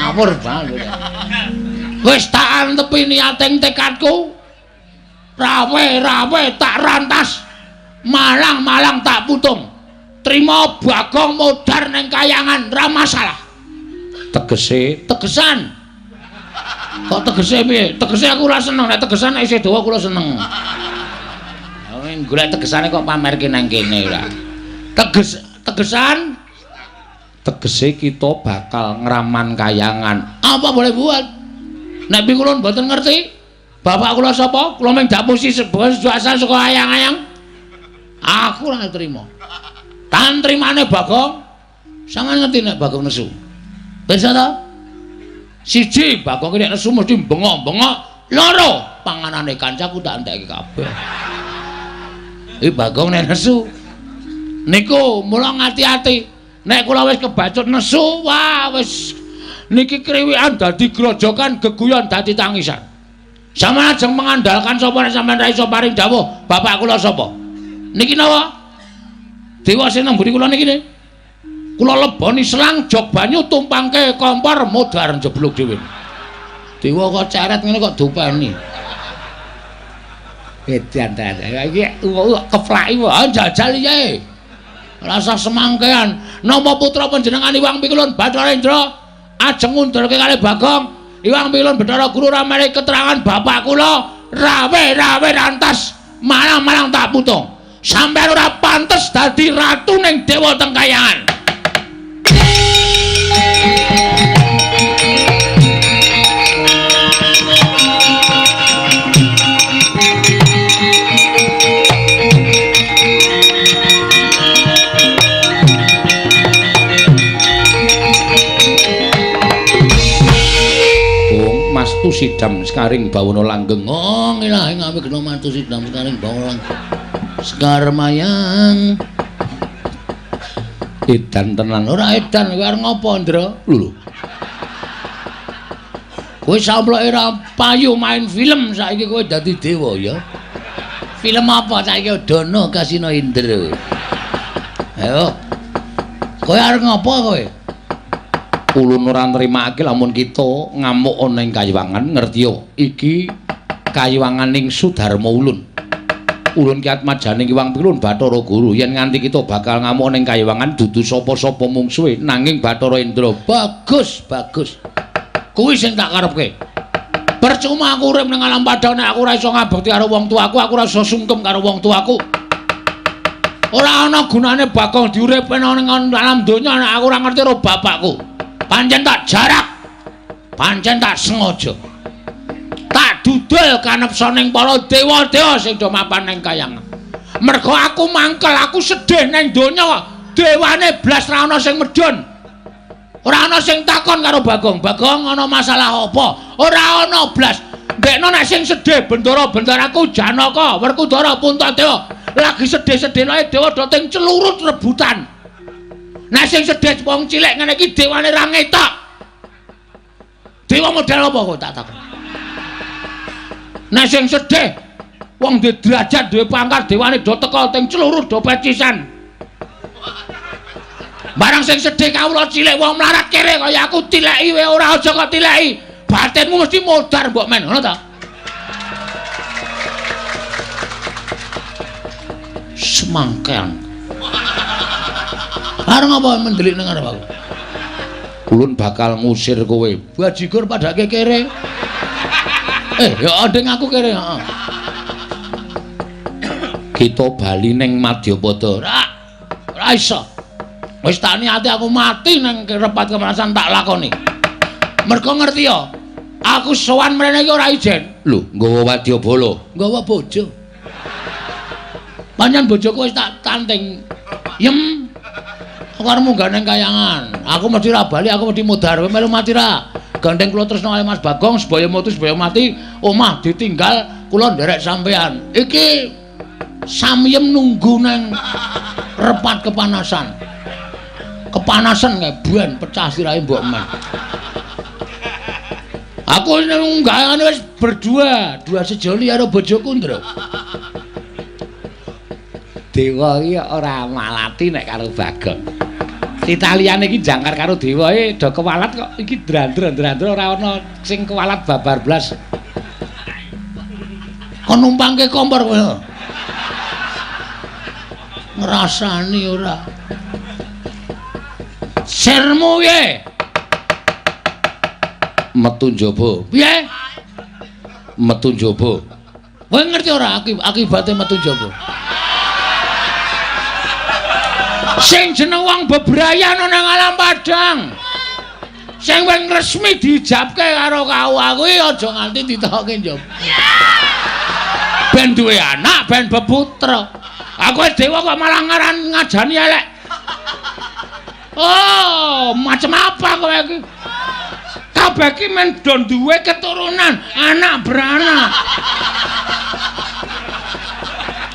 Ngawur banget. Wis tak antepi niating tekadku. Rawe-rawe tak rantas. Malang-malang tak putung. Trima Bagong modar ning kayangan ra masalah. Tegese, tegesan. Kok tegese piye? Tegese aku ora seneng, nek tegesan nek isih dawa kula seneng. Golek tegesane kok pamerke nang kene ora. Tegesan tegese kita bakal ngraman kayangan. Apa boleh buat? Nek kula mboten ngerti, bapak kula sapa? Kula mung dapusi sebuah asal saka ayang-ayang. Aku ora trima. Tan trimane Bagong. Sampeyan ngerti nek Bagong nesu. Pirsa ta? Siji, Bagong nek nesu mesti bengok-bengok. Loro, panganane kancaku tak entekke kabeh. Iki Bagong nek nesu. Niku mula ngati-ati. Nek kula wis kebacut nesu, wah wis niki kriwikan dadi grojokan, geguyon dadi tangisan. Sampeyan ajeng mengandalkan sapa nek sampeyan ra iso paring dawuh, bapak kula sapa? Niki napa? Dewa sing nang mburi kula niki ne. Kula leboni selang jog banyu tumpangke kompor modar jeblok dhewe. Dewa kok ceret ngene kok dopeni. Edan ta. Iki keplaki wae jajal piye. Rasa semangkean. Napa putra panjenengan Iwang Pikulun Bathara Indra ajeng ngundurke kalih Bagong. Iwang Pikulun Bathara Guru ora menehi keterangan bapak kula rawe-rawe rantas malang-malang tak putung. Sampeyan ora pantes dadi ratu ning dewa teng kayangan. Mastu sidam sekaring bawana langgeng. Oh, ilahi ngawe gena mantu sidam sekaring bawana langgeng. Sekar mayang. Edan tenan. Ora edan kowe arep ngopo, Ndra? Lho. Kowe samploke ora payu main film saiki kowe dadi dewa ya. Film apa saiki Dono Kasino Indra. Ayo. Kowe arep ngopo kowe? Ulun ora nrimake lamun kita ngamuk ana ing kayiwangan, ngertiya iki kayiwanganing Sudarma ulun. Ulun ki atmajaning Iwang Pilun Bathara Guru yen nganti kita bakal ngamuk ning kayiwangan dudu sapa-sapa mungsuhe nanging Bathara Indra. Bagus, bagus. Kuwi sing tak karepke. Percuma aku urip ning alam padha nek aku ora iso ngabekti karo wong tuaku, aku ora iso sungkem karo wong tuaku. Ora ana gunane Bagong diuripne ning alam donya nek aku ora ngerti karo bapakku. Pancen tak jarak, pancen tak sengaja, tak dudul kanepsa ning para dewa-dewa sing do mapan ning kayangan. Mergo aku mangkel, aku sedih ning donya, dewane blas ra ana sing medhun. Ora ana sing takon karo Bagong. Bagong ana masalah apa? Ora ana blas. Ndekno nek sing sedih bendara-bendaraku Janaka, Werkudara, Puntadewa lagi sedih-sedih lae dewa do ting celurut rebutan. Nek sing sedih wong cilik ngene iki dewane ra ngetok. Dewa model apa kok tak takon. Nek sing sedih wong duwe derajat, duwe pangkat, dewane do teka ting celurut do pecisan. Barang sing sedih kawula cilik wong mlarat kere kaya aku tileki wae ora aja kok tileki. Batinmu mesti modar mbok men, ngono ta? Semangkean. Arep ngapa mendelik ning ngarep aku? Ulun bakal ngusir kowe. Bajigur padake kere. Ya nding aku kere, heeh. Kita bali ning Madyapada. Ora. Ora iso. Wis tak niati aku mati ning repat kemerasan tak lakoni. Mergo ngerti ya, aku sowan mrene iki ora ijen. Lho, nggawa wadyabala, nggawa bojo. Pancen bojoku wis tak tanting. Yem. Aku arep munggah ning kayangan. Aku mesti ra bali, aku mesti modar. Kowe melu mati ra? Gandeng kula tresna kali Mas Bagong, sebaya mutu sebaya mati, omah ditinggal kula nderek sampean. Iki samyem nunggu neng repat kepanasan. Kepanasan kae ben pecah sirahe mbok men. Aku nunggahane wis berdua, dua sejoli karo bojoku, Ndra. Dewa iki ora malati nek karo Bagong. Titah liyane iki jangkar karo dewa e do kewalat kok iki drandra-drandra ora ana sing kewalat babar blas. Kon numpangke kompor kowe. Ngrasani ora. Sirmu piye? Metu njaba. Piye? Metu njaba. Kowe ngerti ora akibate metu njaba? Sing jeneng wong bebrayan ana nang alam padang. Sing wis resmi diijabke karo KUA kuwi aja nganti ditokke njaba. Ben duwe anak, ben beputra. Aku dewa kok malah ngaran ngajani elek. Oh, macam apa kowe iki? Kabeh iki men do duwe keturunan, anak beranak.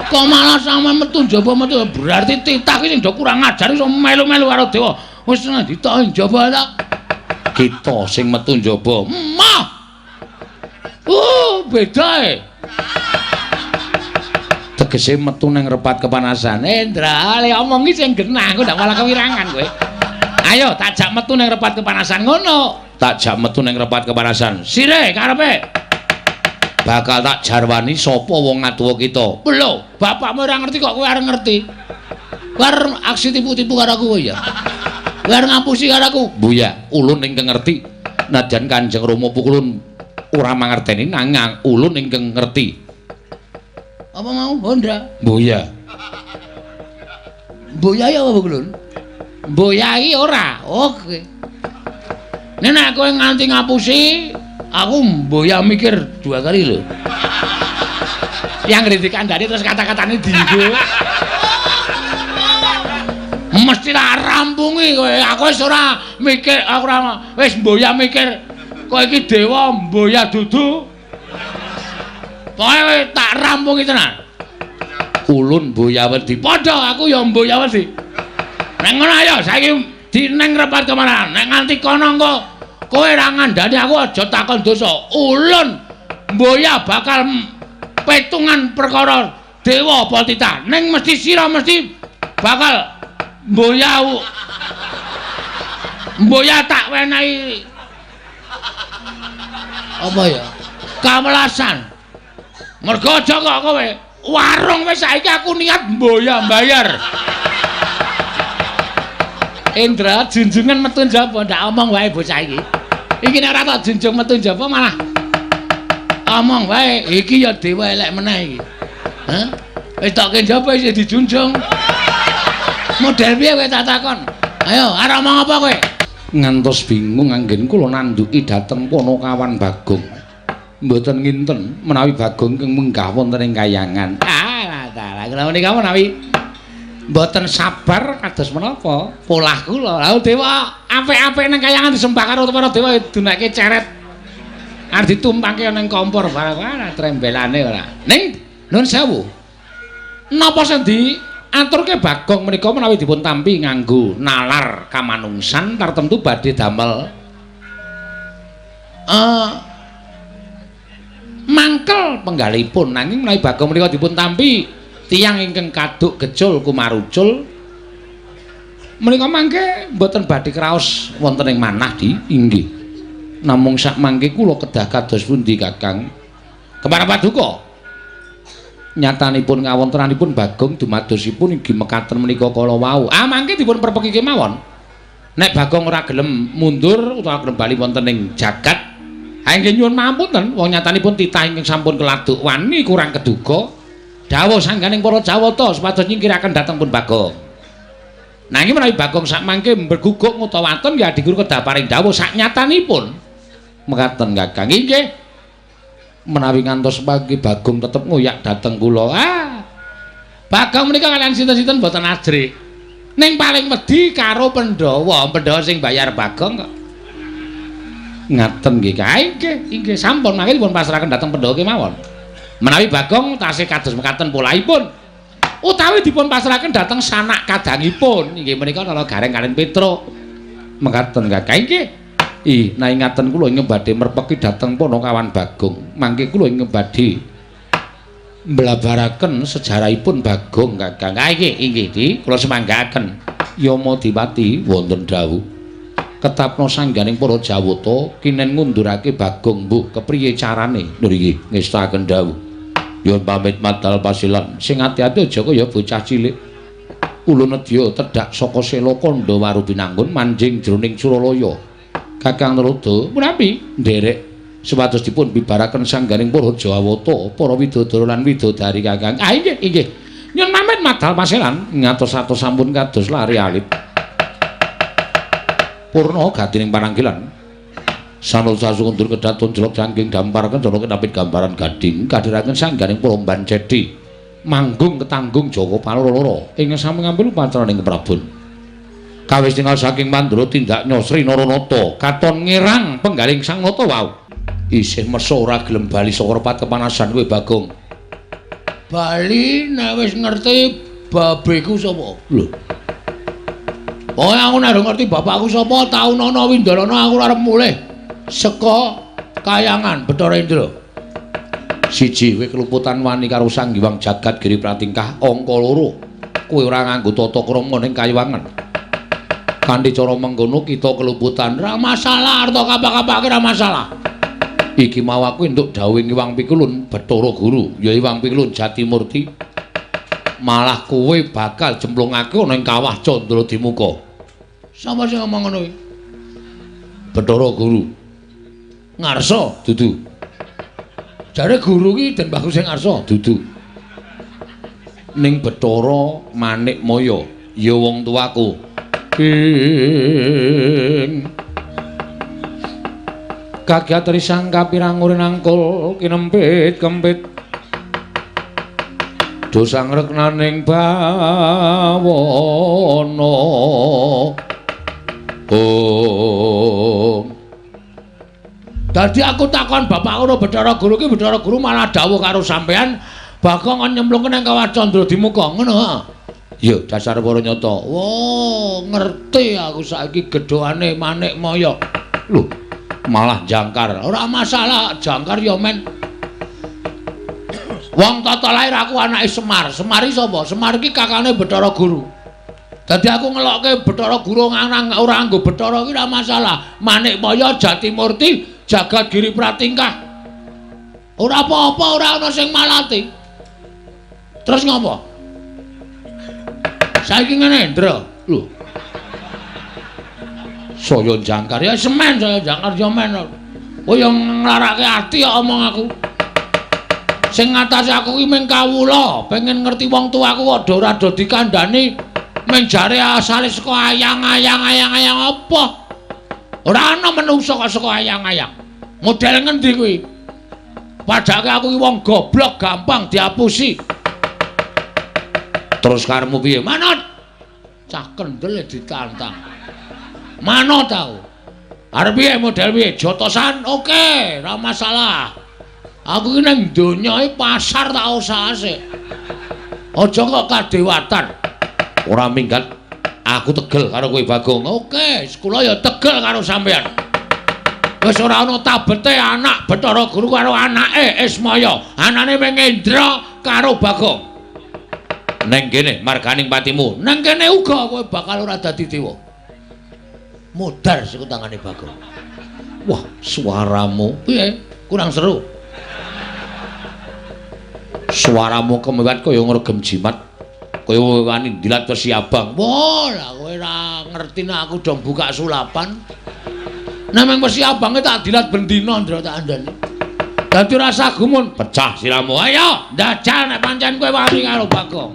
Kok malah sampe metu njaba metu berarti titah iki sing do kurang ajar iso melu-melu karo dewa. Wis ditoki njaba ta. Kita sing metu njaba. Mah. Beda e. Tegese metu nang repat kepanasan. Endra, le omongi sing genah, aku ndak malah kewirangan kowe. Ayo tak jak metu nang repat kepanasan ngono. Tak jak metu nang repat kepanasan. Sire karepe. Bakal tak jarwani sapa wong ngatuwa kita. Lho, bapakmu ora ngerti kok kowe arep ngerti. Kowe arep aksi tipu-tipu karo aku kowe ya. Kowe arep ngapusi karo aku. Buya, ulun ingkang ngerti. Najan Kanjeng Rama pukulun ora mangerteni nanging ulun ingkang ngerti. Apa mau Honda? Buya. Buya ya apa kulun? Mbuyai ora. Oke. Nek nek kowe nganti ngapusi, aku mboya mikir dua kali lho. Yang ngerti kandhane terus kata-katane dienggo. Mesti tak rampungi kowe. Aku wis ora mikir, aku ora wis mboya mikir kowe iki dewa mboya dudu. Pokoke tak rampungi tenan. Ulun mboya wedi. Padha aku ya mboya wedi. Nek ngono ayo saiki dineng repat kemana? Nek nganti kono engko kowe ora ngandani aku aja takon dosa. Ulun mboya bakal petungan perkara dewa apa titah. Ning mesti sira mesti bakal mboya mboya tak wenehi apa ya? Kawelasan. Mergo aja kok kowe warung wis saiki aku niat mboya mbayar. Indra junjungan metu njaba ndak omong wae bocah iki. Iki nek ora tak junjung metu njaba malah omong wae. Iki ya dewa elek meneh iki. Hah? Wis tokke njaba isih dijunjung. Model piye kowe tak takon? Ayo, arep omong apa kowe? Ngantos bingung anggen kula nandhuki dhateng Panakawan Bagong. Mboten nginten menawi Bagong ingkang munggah wonten ing kayangan. Ah, dalah kula menika menawi mboten sabar kados menapa polah kula. Lha dewa apik-apik nang kayangan disembah karo para dewa dunake ceret. Arep ditumpangke nang kompor barang ora trembelane ora. Ning nuwun sewu. Napa sing diaturke Bagong menika menawi dipun tampi nganggo nalar kamanungsan tartemtu badhe damel mangkel penggalipun nanging menawi Bagong menika dipun tampi tiyang ingkang kaduk gecul kumarucul menika mangke mboten badhe kraos wonten ing manah di inggih. Namung sak mangke kula kedah kados pundi Kakang? Kemara paduka. Nyatanipun kawontenanipun Bagong dumadosipun inggih mekaten menika kala wau. Ah mangke dipun perpeki kemawon. Nek Bagong ora gelem mundur utawa gelem bali wonten ing jagat, ha inggih nyuwun pangapunten wong nyatanipun titah ingkang sampun keladuk wani kurang keduga. Dawuh sangganing para Jawata supados nyingkiraken dhateng pun Bagong. Nanging menawi Bagong sak mangke mbeguguk ngutawaton ya adiguru kedah paring dawuh sak nyatanipun. Mekaten Kakang. Inggih. Menawi ngantos pagi Bagong tetep ngoyak dhateng kula. Ah. Bagong menika kalian sinten-sinten mboten ajrih. Ning paling wedi karo Pandhawa, Pandhawa sing bayar Bagong kok. Ngaten nggih. Inggih, inggih sampun mangke dipun pasrahaken dhateng Pandhawa kemawon. Menawi Bagong tasih kados mekaten polahipun utawi dipun pasrahaken dhateng sanak kadangipun inggih menika Nala Gareng kaliyan Petruk. Mekaten Kakang. Inggih. Ih, nah ingaten kula ingkang badhe merpeki dhateng Panakawan Bagong. Mangke kula ingkang badhe mblabaraken sejarahipun Bagong Kakang. Ha inggih, inggih di kula semanggaaken. Yamadipati wonten dawuh. Ketapna sangganing para Jawata kinen ngundurake Bagong mbuh kepriye carane? Nggih, ngestaken dawuh. Nyuwun pamit madal pasilan. Sing ati-ati aja kaya bocah cilik. Ulun nedya tedhak saka sela kandha waru binanggun manjing jroning Suralaya. Kakang Narada menawi nderek supados dipun bibaraken sangganing para Jawata, para widodara lan widodari Kakang. Ah inggih, inggih. Nyuwun pamit madal pasilan ngatos-atos sampun kados lari alit. Purna gatining pananggilan. Sanosa sundur kedaton jelok jangking dampar kencana kenapit gambaran gading kadhiraken sangganing para Bancedi. Manggung ketanggung Jawa paloro-loro ing sami ngambil upacaraning Prabon. Kawis tingal saking Mandura tindak Nyosri Naranata katon ngirang penggaling Sang Nata wau. Isih mesa ora gelem bali saka repat kepanasan kowe Bagong. Bali nek wis ngerti babeku sapa? Lho. Pokoke aku nek ngerti bapakku sapa, taunana windalana aku arep mulih saka kayangan Bathara Indra. Siji, kowe keluputan wani karo Sang Hyang Jagat Giri Pratingkah. Angka loro, kowe ora nganggo tata krama ning kayuwangan. Kanthi cara mengkono kita keluputan. Ora masalah, arta kapak-kapake ora masalah. Iki mau aku entuk dawuhing Hyang Pikulun Bathara Guru, ya Hyang Pikulun Jatimurti. Malah kowe bakal jemplungake ana ing kawah Candra Dimuka. Sapa sing ngomong ngono kuwi? Bathara Guru. Ngarsa dudu. Jare guru ki Den Bagus sing ngarsa dudu. Ning Bathara Manik Maya ya wong tuaku. Ing kagiat risang kapirang nangkul kinempit kempit. Dosang reknaning bawana. Oh. Dadi aku takon bapakku karo Bathara Guru ki, Bathara Guru malah dawuh karo sampean Bagong kon nyemplungke nang kawah Candra Dimuka ngono ha. Ya dasar para nyata. Wah, ngerti aku saiki gedhoane Manik Maya. Lho, malah jangkar. Ora masalah, jangkar ya men. Wong tata lahir aku anake Semar. Semar iki sapa? Semar iki kakane Bathara Guru. Dadi aku ngelokke Bathara Guru nganang ora nganggo Bathara iki ora masalah. Manik Maya Jatimurti Jagat Giri Pratingkah. Ora apa-apa, ora ana sing malati. Terus ngopo? Saiki ngene, Ndra. Lho. Saya jangkar ya semen, saya jangkar ya men. Kowe yo nglarake ati kok omong aku. Sing ngatasi aku ki mung kawula, pengen ngerti wong tuaku kok ora do dikandhani mung jare asale saka ayang-ayang ayang-ayang apa? Ora ana menungsa kok saka ayang-ayang. Model ngendi kuwi? Padake aku ki wong goblok gampang diapusi. Terus karepmu piye? Manut. Cah kendel ditantang. Manut aku. Arep piye model piye? Jotosan oke, ora masalah. Aku ki nang donya iki pasar tak usahase. Aja kok kadewatan. Ora minggat. Aku tegel karo kowe Bagong. Oke, kula ya tegel karo sampean. Wis ora ana tabete anak Bathara Guru karo anake Ismaya. Anane mung Indra karo Bagong. Neng kene marganing patimu. Neng kene uga kowe bakal ora dadi dewa. Modar siku tangane Bagong. Wah, suaramu piye? Kurang seru. Suaramu kemewat kaya ngregem jimat. Kaya wani ndilat wesi abang. Wah, lah kowe ora ngerti nek aku do buka sulapan. Nek mung wesi abange tak dilat ben dina Ndra tak andani. Dadi rasa gumun, pecah siramu. Ayo, ndajal nek pancen kowe wani karo Bagong.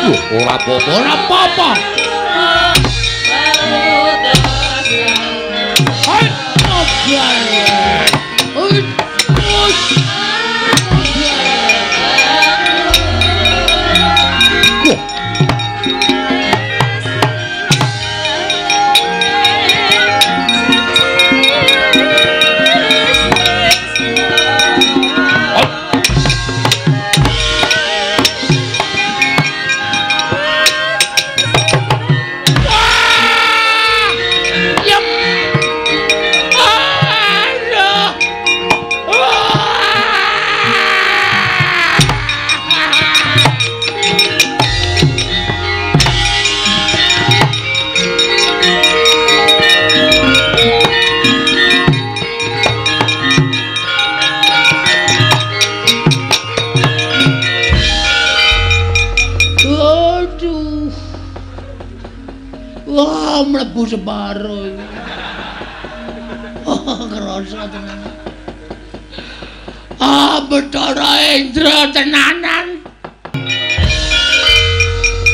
Ora apa-apa, ora apa-apa. Wah, mlebu separo iki. Oh, kerasa tenan. Ah, Bathara Indra tenanan.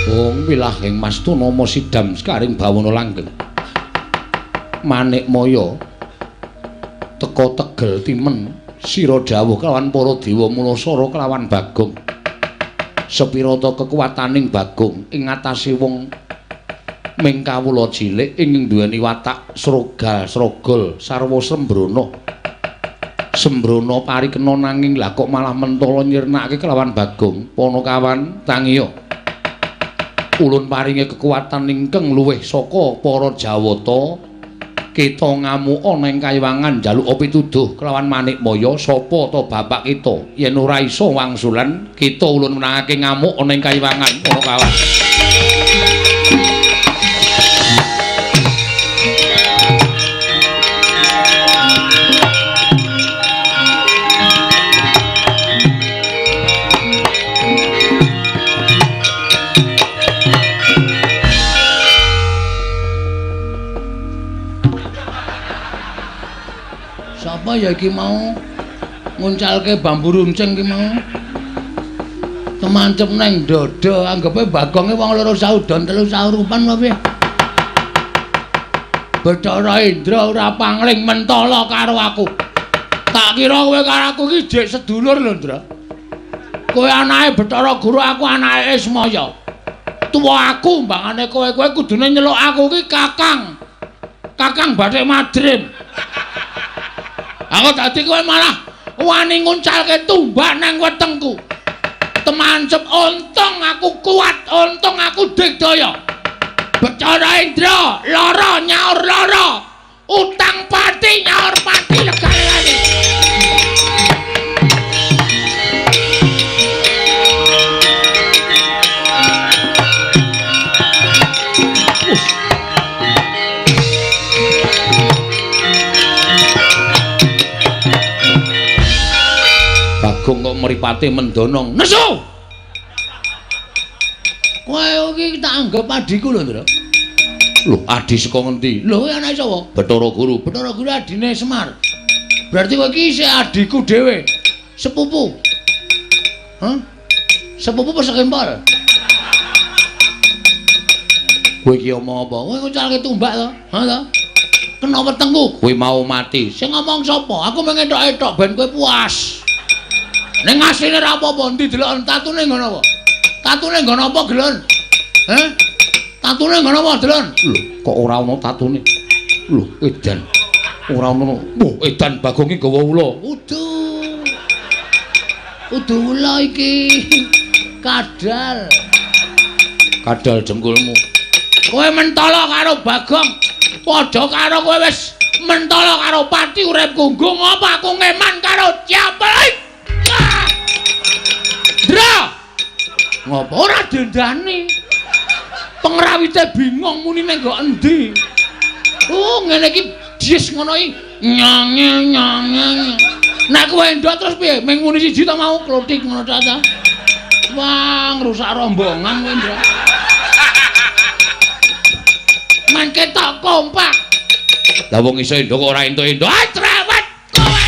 Wong wilahing Mastuna sidam sekaring bawana langgeng. Manik Maya teka tegel timen sira dawuh kelawan para dewa Mulasara kelawan Bagong. Sepirata kekuwataning Bagong ing ngatasé wong ming kawula cilik ing duweni watak srogal srogol sarwa sembrana. Sembrana parikena nanging lah kok malah mentala nyirnake kelawan Bagong. Panakawan tangiya. Ulun paringi kekuatan ingkang luwih saka para Jawata. Kita ngamuka nang kayiwangan njaluk pituduh kelawan Manik Maya sapa ta bapak kita. Yen ora iso wangsulan kita ulun menangake ngamuk ana ing kayiwangan. Panakawan. Sapa ya iki mau nguncalke bambu runcing iki mau? Temancep nang dada, anggepe Bagonge wong loro saudon telu saurupan apa piye? Bathara Indra ora pangling mentala karo aku. Tak kira kowe karo aku iki jek sedulur lho, Ndra. Kowe anake Bathara Guru, aku anake Ismaya. Tuwa aku mbangane kowe, kowe kudune nyeluk aku iki Kakang. Kakang Bathik Madrim. Aku dadi kowe malah wani nguncalke tumbak nang wetengku. Temancep untung aku kuat, untung aku digdaya. Bathara Indra lara nyaur lara, utang pati nyaur pati legane. Bagong kok mripate mendonong. Nesu! Kowe iki tak anggap adhiku lho, Ndra. Lho, adhi saka ngendi? Lho, kowe anake sapa? Bathara Guru. Bathara Guru adine Semar. Berarti kowe iki isih adhiku dhewe. Sepupu. Hah? Sepupu apa sekempol? Kowe iki omong apa? Kowe nguncalke tumbak to? Ha to? Kena wetengku. Kowe mau mati. Sing ngomong sapa? Aku mung entok-entok ben kowe puas. Ning asline ora apa-apa, endi deloken tatune nggon apa? Tatune nggon apa, Gelon? Heh? Tatune nggon apa, Delon? Lho, kok ora ana tatune? Lho, edan. Ora ana. Wah, edan Bagong iki gawa ula. Udu. Udu ula iki. Kadal. Kadal jengkulmu. Kowe mentala karo Bagong. Padha karo kowe wis mentala karo pati uripku. Nggo ngapa aku ngeman karo siapa? Ndra. Ngopo ora dendani? Pengrawite bingung muni ning nggo endi. Oh, ngene iki jis ngono iki. Nyange nyange. Nek kowe endok terus piye? Ming muni siji ta mau klothik ngono ta ta. Wah, ngrusak rombongan kowe, Ndra. Men ketok kompak. Lah wong iso endok kok ora entuk-entuk. Ah, trewet kowe.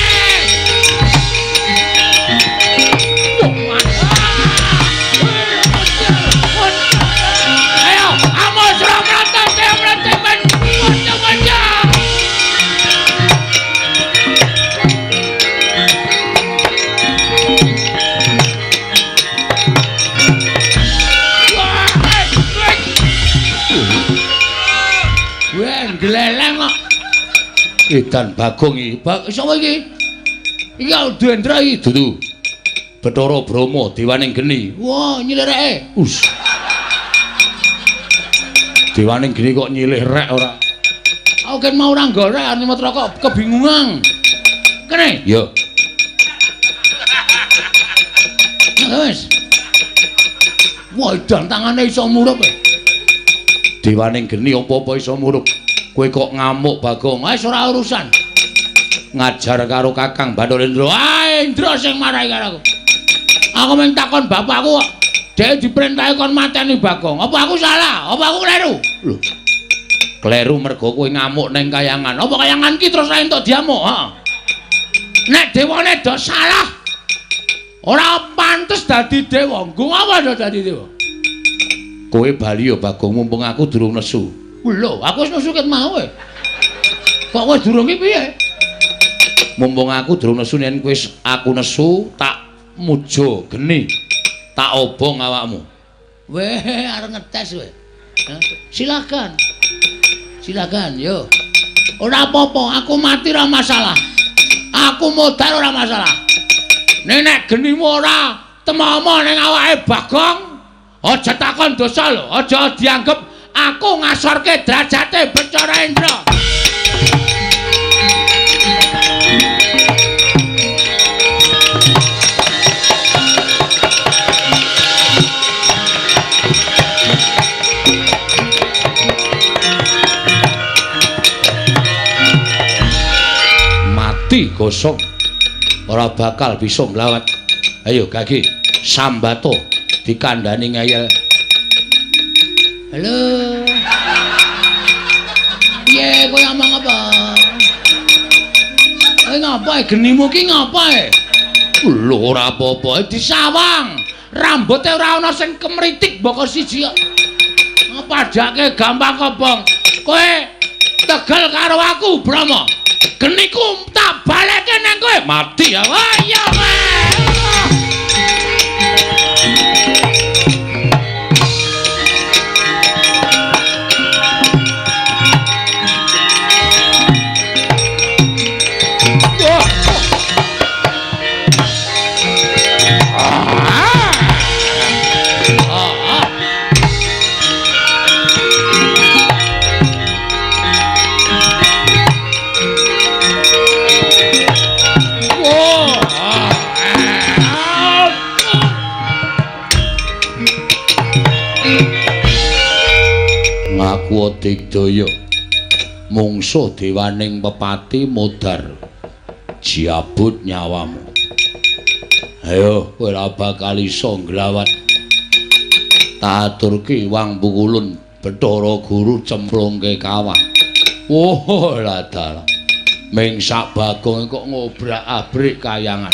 Edan Bagong iki. Sapa iki? Iki Dendra iki dudu. Bathara Brahma dewaning geni. Wah, nyilih reke. Us. Dewaning geni kok nyilih rek ora. Aku kan mau ora golek arep nyemot rokok kebingungan. Kene? Yo. Wis. Wah, edan tangane iso murup. Dewaning geni apa-apa iso murup. Kowe kok ngamuk Bagong? Wis ora urusan. Ngajar karo Kakang Bathara Indra. Ah, Indra sing marahi karo aku. Aku mung takon bapakku kok. Dhek diperintahi kon mateni Bagong. Apa aku salah? Apa aku kleru? Lho. Kleru mergo kowe ngamuk ning kayangan. Apa kayangan ki terus ra entuk diamuk? Heeh. Nek dewane do salah, ora pantes dadi dewa. Nggo apa do dadi dewa? Kowe bali ya Bagong, mumpung aku durung nesu. Lho, aku wis nesu ket mau e. Kok kowe durung ki piye? Mumpung aku durung nesu, yen kowe aku nesu tak muja geni. Tak obong awakmu. Weh, arep ngetes kowe. Silakan. Silakan, yo. Ora apa-apa, aku mati ora masalah. Aku modar ora masalah. Nek genimu ora temomo ning awake Bagong, aja takon dosa lho, aja dianggep aku ngasorke derajate Bathara Indra. Mati gosong, ora bakal bisa nglawat. Ayo gage sambato dikandani ngeyel. Halo. Piye kowe ngomong apa? Kowe ngapa genimu ki ngapa e? Lho ora apa-apa, disawang. Rambuté ora ana sing kemritik mboko siji kok. Padake gampang kobong. Kowe tegel karo aku, Brahma. Geniku tak balekke nang kowe. Mati ya. Wah iya kowe. Ngaku digdaya mungsuh dewaning pepati modar jabut nyawamu. Ayo kowe ora bakal iso nglawat. Tak aturke wang pukulun Bathara Guru cemplungke kawah. Oh lah dalah. Ming sak Bagong kok ngobrak-abrik kayangan.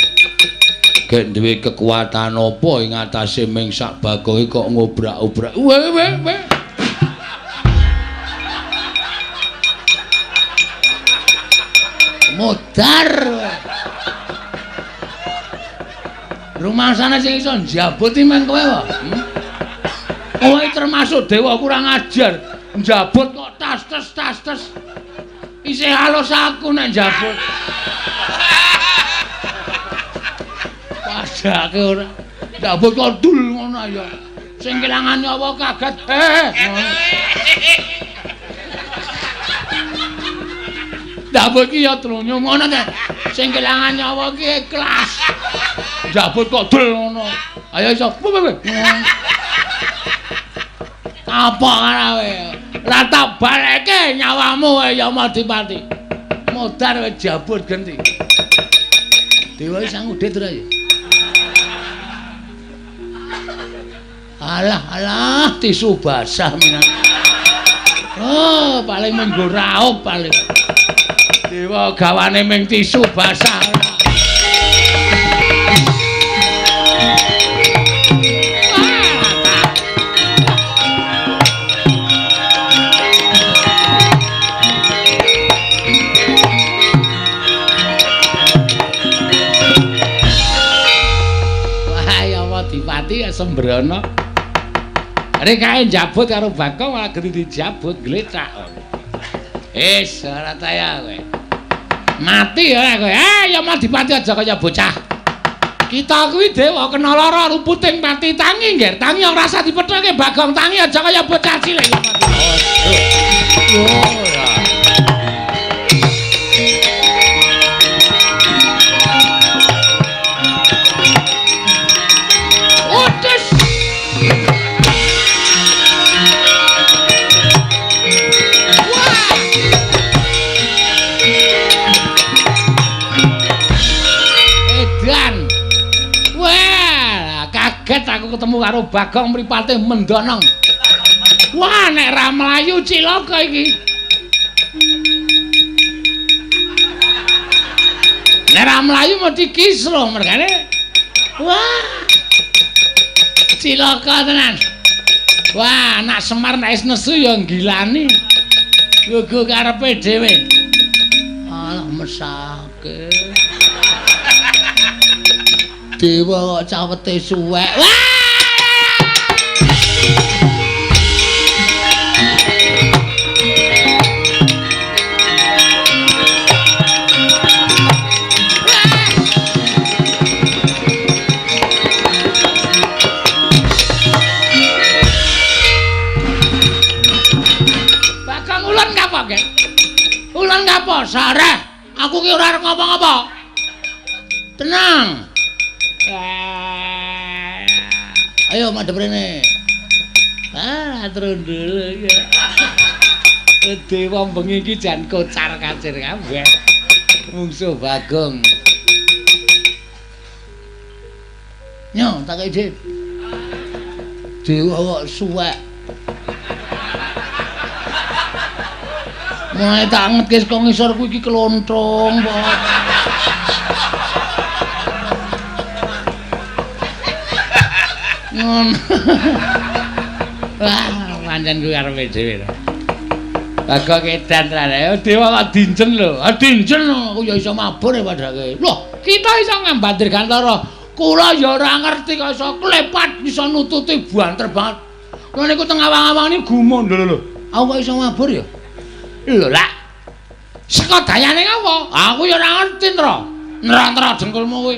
Gek duwe kekuatan apa ing atase ming sak Bagong kok ngobrak-obrak. Weh weh weh. Modar. Rumangsane sing iso njabut iki meng kowe wae. Kowe termasuk dewa kurang ajar. Njabut kok tas tes tas tes. Isih halus aku nek njabut. Padake ora. Njabut kok dul ngono ya. Sing kelangan nyawa kaget. Njabut ki ya trunyo ngono ta. Sing kelangan nyawa ki ikhlas. Njabut kok dul ngono. Ayo iso. Apa karawe? Lah tak baleke nyawamu ya Madipati. Modar wis jabut genti. Dewa sang udit ora ya? Alah alah tisu basah minan. Oh, paling menggo raup paling. Dewa gawane ming tisu basah. Wah, ya Madipati ya sembrono. Rek kae njabut karo Bagong malah genti dijabut glecak. Wis ora taya kowe. Mati ya kowe. Ya Madipati aja kaya bocah. Kita kuwi dewa kena lara ruputing pati tangi nggih. Tangi ora usah dipethoke Bagong tangi aja kaya bocah cilik ya Madipati. Yo ya. Aku ketemu karo Bagong mripate mendonong. Wah, nek ra mlayu cilaka iki. Nek ra mlayu mesti kisruh mergane. Wah. Cilaka tenan. Wah, anak Semar nek wis nesu ya nggilani. Gugu karepe dhewe. Alah mesake. Dewa kok cawete suwek. Wah! Bagong ulun kapok, Gek? Ulun kapok, sareh. Aku ki ora arep ngapa-ngapa. Tenang. Ayo madhep rene. Ah, trundul ya. Dewa bengi iki jan kocar-kacir kabeh. Mungsuh Bagong. Nyo, tak kei dhit. Dewa kok suwek. Mulai tak angetke saka ngisor kuwi iki klontrong, Pak. Ngono. Wah, pancen kuwi karepe dhewe. Bagong edan tenan. Ayo dewa kok dinjen lho. Ah dinjen aku ya iso mabur ya padake. Loh, kita iso ngambat dirgantara. Kula ya ora ngerti kok iso klepat iso nututi banter banget. Kula niku teng awang-awang niku gumun lho lho. Aku kok iso mabur ya? Lho lak. Saka dayane ngapa? Aku ya ora ngerti, Nra. Nra-nra dengkulmu kuwi.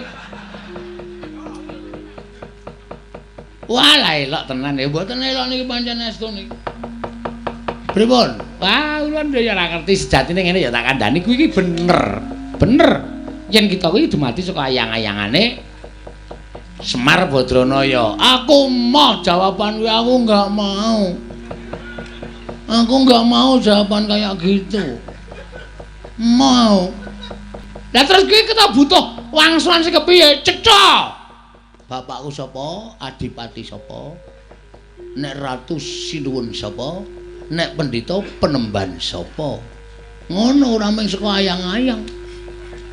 Wah, lah elok tenan ya. Mboten elok niki pancen estu niki. Pripun? Wah, ulun ya ora ngerti sejatine ngene ya tak kandhani kuwi iki bener. Bener. Yen kita kuwi dumadi saka ayang-ayangane Semar Badranaya. Aku moh jawaban kuwi, aku enggak mau. Aku enggak mau jawaban kayak gitu. Mau. Lah terus kuwi kita butuh wangsulan sing kepiye? Cetha. Bapakku sapa? Adipati sapa? Nek ratu sinuwun sapa? Nek pendhita penemban sapa? Ngono ora mung saka ayang-ayang.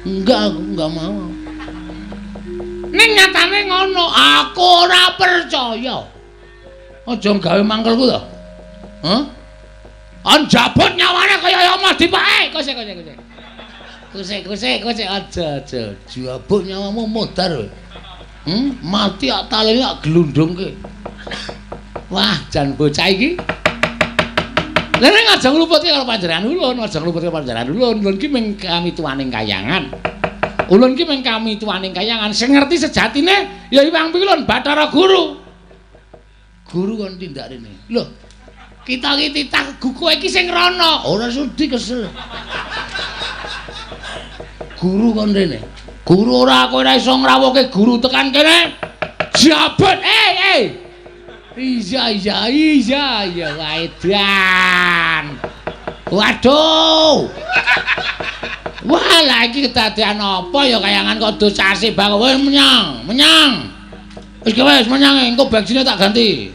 Enggak, aku enggak mau. Ning nyatane ngono, aku ora percaya. Aja gawe mangkelku to. Hah? Anjabut nyawane kaya Madipake. Kose kose kose. Kose kose kose aja aja. Jabut nyawamu modar. Mati ak talene ak glundungke. Wah, jan bocah iki. Lah nek aja ngluputke karo panjenengan ulun, aja ngluputke panjenengan ulun. Ulun ki mung kamituwaning kayangan. Ulun ki mung kamituwaning kayangan. Sing ngerti sejatine ya Hyang Pilun Bathara Guru. Guru kon tindak rene. Lho, kita iki titah kowe iki sing rono. Ora sudi kesel. Guru kon rene. Guru ora kowe ora iso ngrawuhke guru tekan kene. Jabet. Iya iya iya iya waedan. Waduh. Wah, lah iki kedadean apa ya kayangan kok dosase bang. Wis menyang, menyang. Wis wis menyang engko bagsine tak ganti.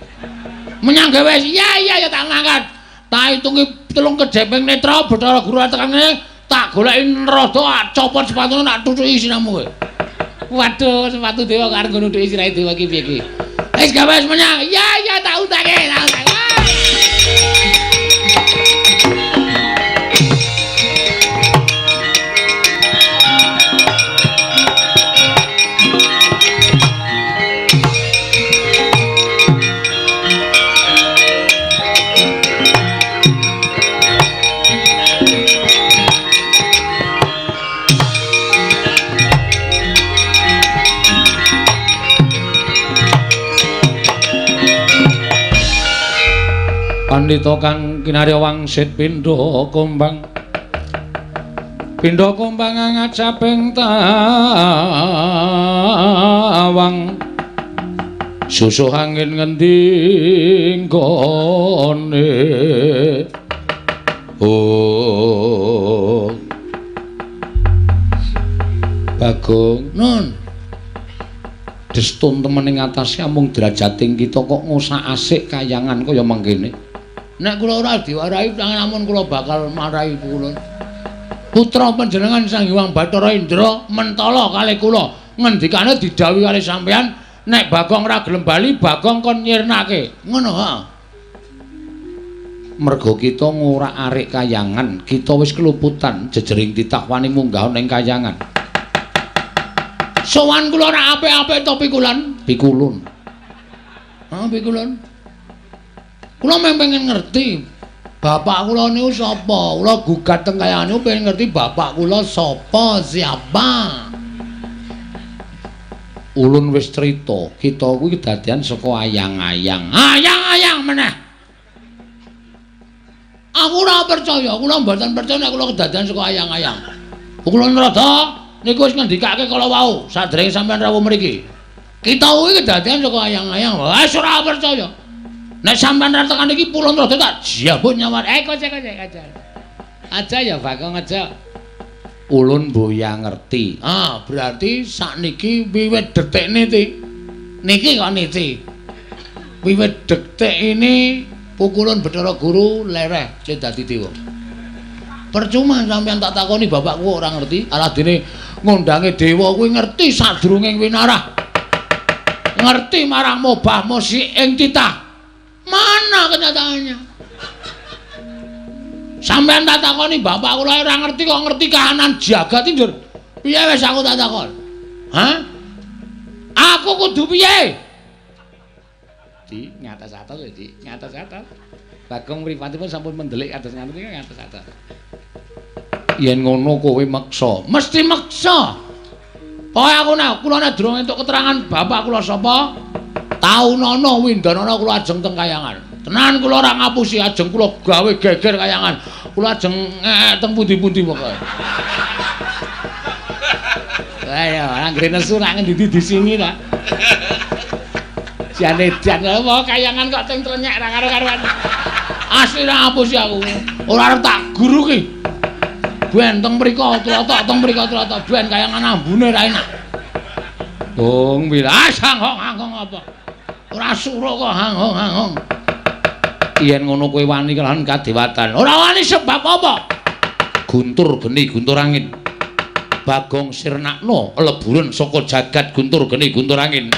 Menyang ge wis. Iya iya ya tak ngangkat. Tak hitungi telung kedheping netra Bathara Guru tekan kene tak goleki rada copot sepatune tak tutuki siramu kowe. Waduh, sepatu dewa kok arep nggo nutuki sirahe dewa iki piye iki? Wis gawe wis menyang. Iya iya tak utake, tak utake. Pandhita kang kinarya wangsit pindha kumbang. Pindha kumbang ngajaping tawang. Susuh angin ngendi nggone. Oh. Bagong, nun. Destun temen ing atase amung derajating kita kok ngosak-asik kayangan kaya mangkene. Nek kula ora diwarahi amun kula bakal marahi kula. Putra panjenengan Sang Hyang Bathara Indra mentala kalih kula. Ngendikane didhawuhi kalih sampeyan nek Bagong ora gelem bali Bagong kon nyirnake. Ngono ha. Merga kita ngorak-arik kayangan, kita wis keluputan jejering titah wani munggah ning kayangan. Sowan kula ora apik-apik to pikulan? Pikulun. Ha pikulun. Kula mung pengen ngerti bapak kula niku sapa. Kula gugat teng kayangan niku pengen ngerti bapak kula sapa, siapa. Ulun wis crita, kita kuwi kedadian saka ayang-ayang. Ayang-ayang meneh. Aku ora percaya, kula mboten percaya nek kula kedadian saka ayang-ayang. Kula nrada niku wis ngendikake kala wau sadèrènge sampeyan rawuh mriki. Kita kuwi kedadian saka ayang-ayang. Wis ora percaya. Nek sampeyan ra tekan iki pulun rada tak jabut nyawa. Kocek aja. Aja ya Bagong aja. Ulun boya ngerti. Ah, berarti sakniki wiwit detik niki. Niki kok niki. Wiwit detik ini pukulun Bathara Guru lereh le dadi dewa. Percuma sampeyan tak takoni bapakku ora ngerti. Aladene ngondange dewa kuwi ngerti sadurunge winarah. Ngerti marang mobah musik ing titah. Mana kenyataannya? Sampeyan tak takoni bapak kula ora ngerti kok ngerti kahanan jagat njur. Piye wis aku tak takon? Hah? Aku kudu piye? Di ngatas-atas ya, Di, ngatas-atas. Bagong mripatipun sampun mendelik kados ngaten iki ngatas-atas. Yen ngono kowe meksa, mesti meksa. Pokoke aku nek kula nek durung entuk keterangan bapak kula sapa, taunana windanana kula ajeng teng kayangan. Tenan kula ora ngapusi, ajeng kula gawe geger kayangan. Kula ajeng teng pundi-pundi pokoke. Ayo, anggere nesu nak ngendi disingi ta. Jane jan apa kayangan kok teng trenyek ra karo-karuan. Asli ra ngapusi aku. Ora arep tak guru ki. Ben teng mriko tlotok, teng mriko tlotok, ben kayangan ambune ra enak. Bung wilas hanghong-hanghong apa? Ora suruh kok hanghong-hanghong. Yen ngono kowe wani kelawan kadewatan. Ora wani sebab apa? Guntur geni guntur angin. Bagong sirnakno leburen saka jagat guntur geni guntur angin.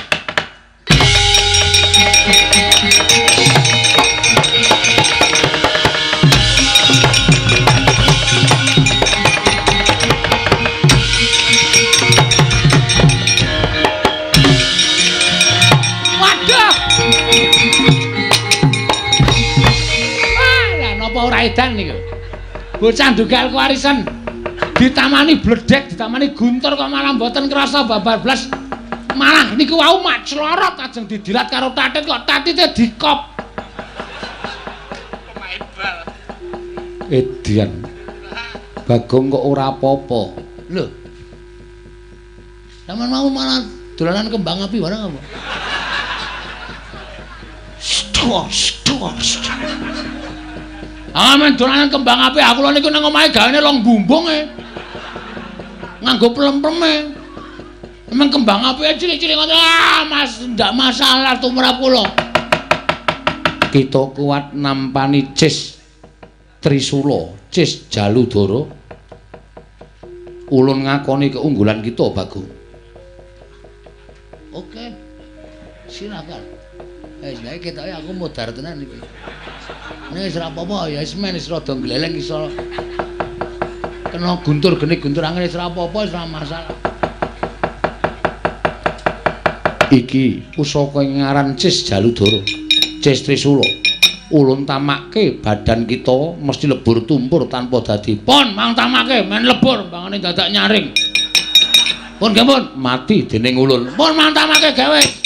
Edan niku. Bocah ndugal kewarisan ditamani bledek, ditamani guntur kok malah mboten krasa babar blas. Malah niku wau mak clorot ajeng didilat karo tatit kok tatite dikop. Pemain bal. Edian. Bagong kok ora apa-apa. Lho. Sampeyan mau malah dolanan kembang api barang apa? Stor, stor, stor. Ah, men dolanan kembang api aku lho niku nang omahe gawane long bumbung e. Nganggo plem-pleme. Emang kembang api cilik-cilik ngono. Ah, Mas, ndak masalah tumrap kula. Kita kuat nampani Cis Trisula, Cis Jaludara. Ulun ngakoni keunggulan kita, Bagong. Oke. Silakan. Wis gawe ketoke aku modar tenan iki. Nek wis ora apa-apa ya wis men wis rada gleleng iso kena guntur geni guntur angin wis ora apa-apa wis ora masalah. Iki pusaka ing ngaran Cis Jaludara, Cis Trisula. Ulun tamakke badan kita mesti lebur tumpur tanpa dadi. Pon mang tamake men lebur mbangane dadak nyaring. Pun nggih pun mati dening ulun. Pun mang tamake gawe.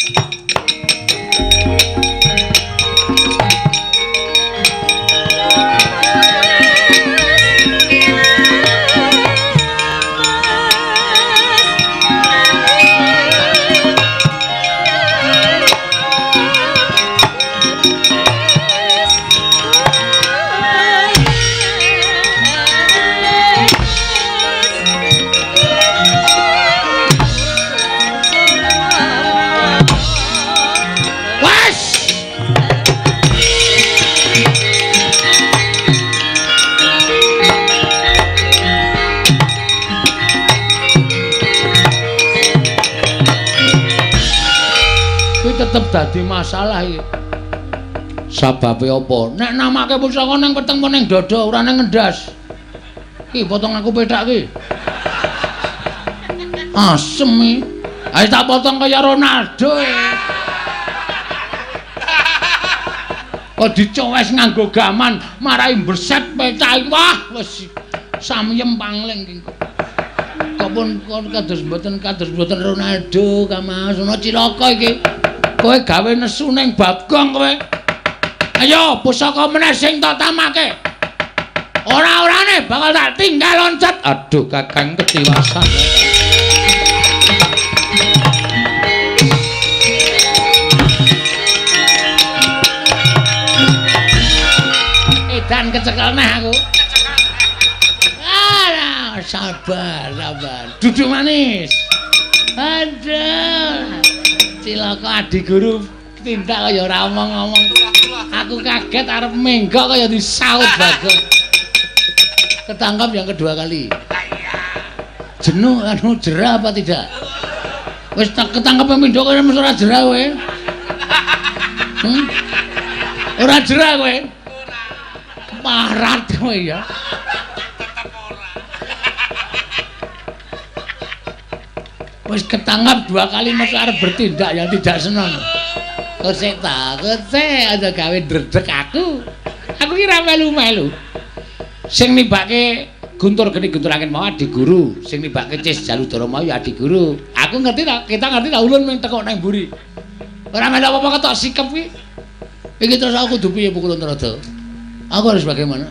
Dadi masalah iki. Sababe apa? Nek namake pusaka ning weteng apa ning dada ora ning ngendas. Ki potong aku pethak ki. Asem iki. Ayo tak potong kaya Ronaldo. Kok dicowes nganggo gaman marai berset pethak. Wah, wis samyem pangling ki. Kok pun kados mboten Ronaldo Kang Mas. Ono cilaka iki. Kowe gawe nesu ning Bagong kowe. Ayo pusaka meneh sing tak tamake. Ora-orane bakal tak tinggal loncat. Aduh Kakang ketiwasan. Edan kecekel neh aku. Ah, sabar, sabar. Duduk manis. Aduh. Cilaka adi guru tindak kaya ora omong-omong. Aku kaget arep menggok kaya disaut Bagong. Ketangkap yang kedua kali. Jenuh anu jerah apa tidak? Wis tak ketangkep pindho kaya mesti ora jerah kowe. Ora jerah kowe. Parat kowe ya. Wis ketangkap dua kali mesti arep bertindak yang tidak senang. Kosek ta, kosek aja gawe ndredeg aku. Aku ki ra melu-melu. Sing nibake Guntur Geni Guntur Angin mau adi guru, sing nibake Cis Jaludara mau ya adi guru. Aku ngerti ta, kita ngerti ta ulun ming tekuk nang mburi. Ora melu apa-apa ketok sikep ki. Iki terus aku kudu piye Pukulun Trada? Aku harus bagaimana?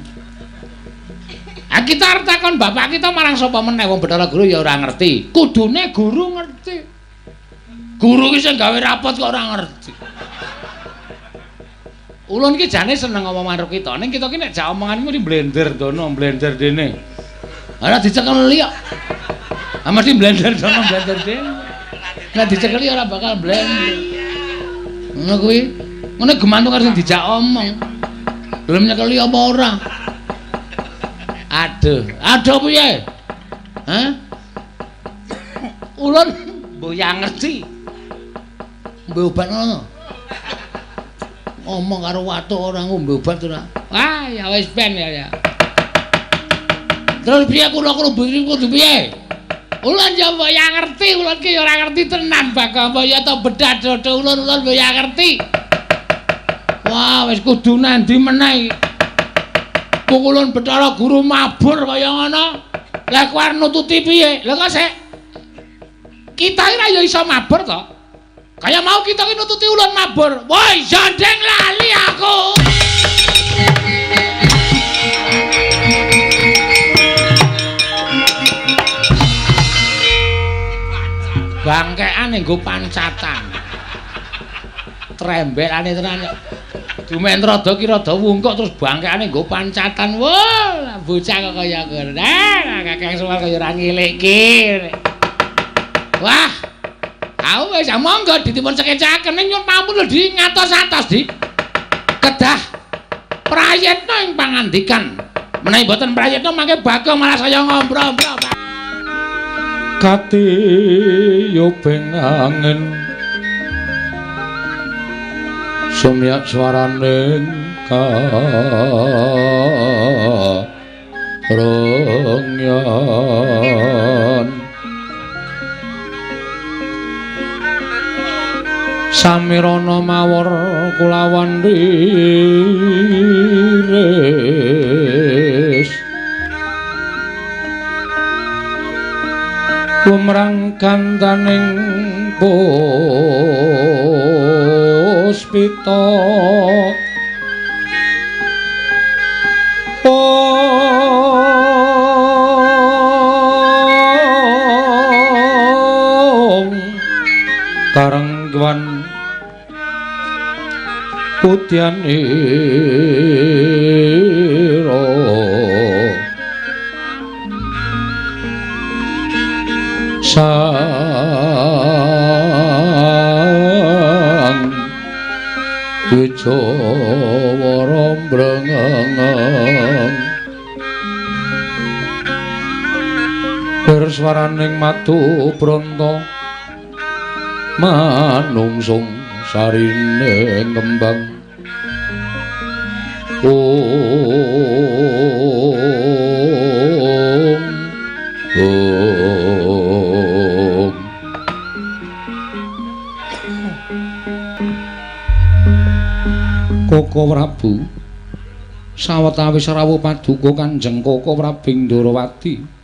Ah kita arep takon bapak kita marang sapa meneh wong Bathara Guru ya ora ngerti. Kudune guru ngerti. Guru ki sing gawe rapot kok ora ngerti. Ulun ki jane seneng ngomong karo kita, ning kita ki nek jak omongan mesti blender dono, blender dene. Ora dicekeli kok. Ah mesti blender dono, blender dene. Nek dicekeli ora bakal blender. Ngono kuwi. Ngono gemantung karo sing dijak omong. Gelem nyekeli apa ora? Aduh, aduh piye? Hah? Ulun mboyang ngerti. Ngombe obat ngono. Ngomong karo watuk ora ngombe obat ora. Wah, ya wis ben ya. Terus piye kula kudu piye? Ulun ya mboyang ngerti, ulun ki ya ora ngerti tenan Bagong apa ya to bedah dodo ulun ulun mboyang ngerti. Wah, wis kudu nandi meneh iki. Pukulun Bathara Guru mabur kaya ngono. Lah kowe arep nututi piye? Lah kok sik kita iki ra ya iso mabur to. Kaya mau kita iki nututi ulun mabur. Woi, jandeng lali aku. Bangkean nggo pancatan. Trembelane tenan kok. Dumen rada ki rada wungkuk terus bangkeane nggo pancatan. Wah, bocah kok kaya ngono. Nah, Kakang Semar kaya ora ngilikke. Wah. Aku wis monggo ditipun sekecaken ning nyuwun pampun lho di ngatos-atos di. Kedah prayitna ing pangandikan. Menawi mboten prayitna mangke Bagong malah saya ngombro-ombro. Katiyubing angin sumyak swaraning karengyan samirana mawar kulawan riris lumrang gandaning puspita ong karengwan putyanira sang Wijawara mbrengeng berswaraning madu bronto manungsung Sarine kembang. Ong ong. Koko Prabu sawetawis rawuh paduka Kanjeng Koko Prabu Ndorowati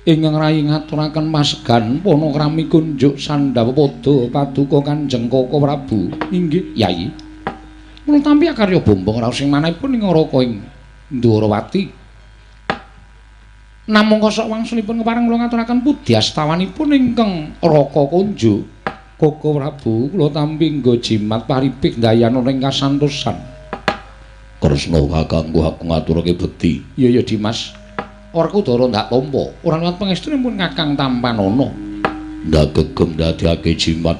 ingkang rayi ngaturaken pasegan panakrami kunjuk sandhawa pada paduka Kanjeng Koko Prabu. Inggih Yayi. Kula tampi akarya bombong raos ing manahipun ing Raka ing Ndorowati. Namung kosok wangsulipun kepareng kula ngaturaken pudyastawanipun ingkang Raka kunjuk. Koko Prabu kula tampi nggo jimat paripik ndayana ing kasantosan. Kresna kakangku aku ngaturake bekti. Iya ya Dimas. Werkudara ndak tampa. Ora liwat pangestunipun Kakang tampanana. Ndak gegem ndadekake jimat.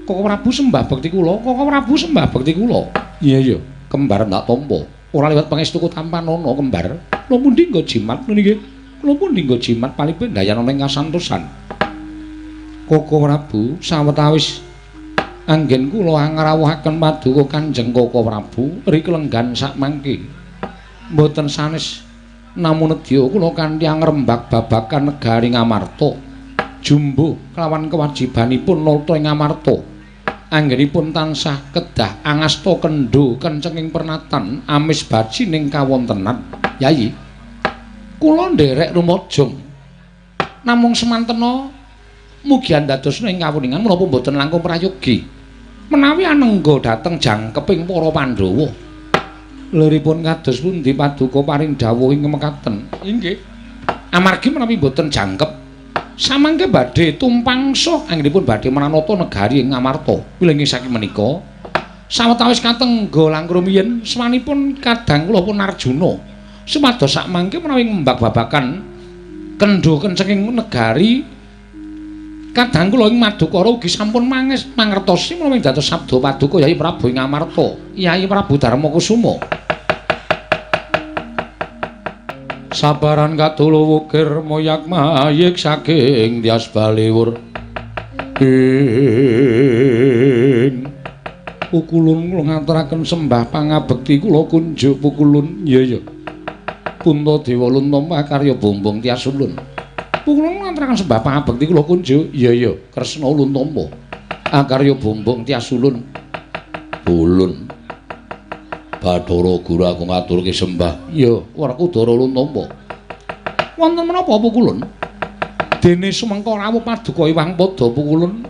Koko Prabu sembah bekti kula, Koko Prabu sembah bekti kula. Iya ya, kembar ndak tampa. Ora liwat pangestuku tampanana kembar. Kula pundi nggo jimat niki? Kula pundi nggo jimat palipun ndayana ing kasantosan. Koko Prabu sawetawis anggen kula ngrawuhaken paduka Kanjeng Koko Prabu riklenggan sakmangke. Mboten sanes namun nedya kula kanthi ngrembak babagan negari Ngamarta. Jumbuh kelawan kewajibanipun nata ing Ngamarta. Anggenipun tansah kedah angasta kendho kencenging pernatan amis baji ning kawontenan. Yayi, kula nderek rumajung. Namung semantena mugi andadosna ing kawuningan menapa mboten langkung prayogi menawi anengga dhateng jangkeping para Pandhawa. Liripun kados pundi paduka paring dawuh ing mekaten? Inggih. Amargi menawi mboten jangkep samangke badhe tumpangsa anggenipun badhe mranata negari ing Ngamarta. Wilujeng saking menika sawetawis katengga langkung rumiyin swanipun kadang kula pun Arjuna supados sakmangke menawi ngembak babagan kendho kencenging negari kadang kula ing Madukara ugi sampun mangertosi menawi dados sabda paduka Yayi Prabu ing Ngamarta, Yayi Prabu Darmakusuma. Sabaran katulu wukir moyak mayik saking Tyas Baliwur. Ing pukulun kula ngaturaken sembah pangabekti kula kunjuk pukulun. Iya ya. Puntadewa luntampa karya bombong Tyas Ulun. Pukulun ngaturaken sembah pangabekti kula kunjuk. Iya ya, Kresna ulun tampa. Akarya bombong Tyas Ulun. Ulun. Bathara Guru aku ngaturke sembah. Iya, Werkudara ulun tampa. Wonten menapa pukulun? Dene sumengka rawuh paduka Iwang Pada pukulun.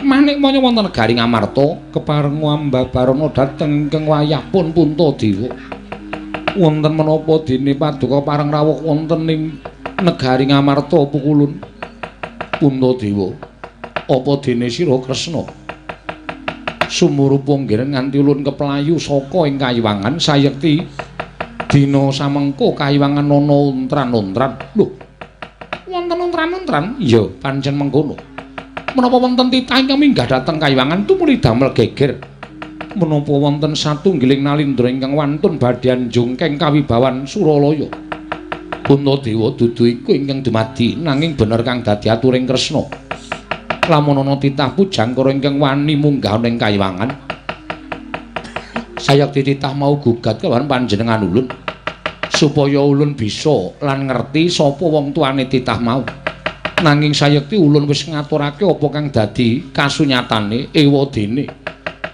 Manik maya wonten negari Ngamarta kepareng ambabarana dhateng ingkang wayah pun Puntadewa. Wonten menapa dene paduka pareng rawuh wonten ing negari Ngamarta pukulun? Puntadewa, apa dene sira Kresna sumurupa nggih nganti ulun keplayu saka ing kayiwangan sayekti dina samengko kayiwangan ana untran-untran. Lho, wonten untran-untran? Iya, pancen mengkono. Menapa wonten titah ingkang minggah dhateng kayiwangan tumuli damel geger? Menapa wonten satunggiling nalindra ingkang wantun badhe njungkeng kawibawan Suralaya? Puntadewa dudu iku ingkang dumadi nanging bener kang dadi aturing Kresna. Lamun ana titah pujangkara ingkang wani munggah ning kayiwangan, sayekti titah mau gugat kelawan panjenengan ulun supaya ulun bisa lan ngerti sapa wong tuane titah mau. Nanging sayekti ulun wis ngaturake apa kang dadi kasunyatane ewadene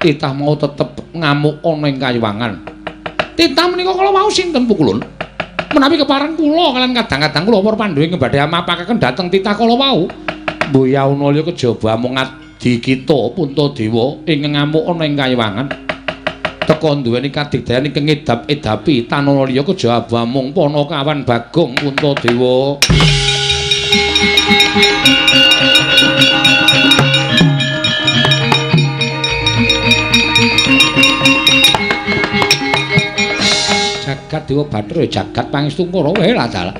titah mau tetep ngamuk ana ing kayiwangan. Titah menika kala wau sinten pukulun? Menawi kepareng kula kalian kadang-kadang kula para Pandhawa ing badhe amapakaken dhateng titah kala wau. Mboyauna liya kejaba amung adi kita Puntadewa ing ngamuk ana ing kayiwangan. Teka duweni kadigdayan ingkang ngedap-edapi tanana liya kejaba amung Panakawan Bagong Puntadewa. Jagat Dewa Bathara jagat pangestu Kurawa lah dalah.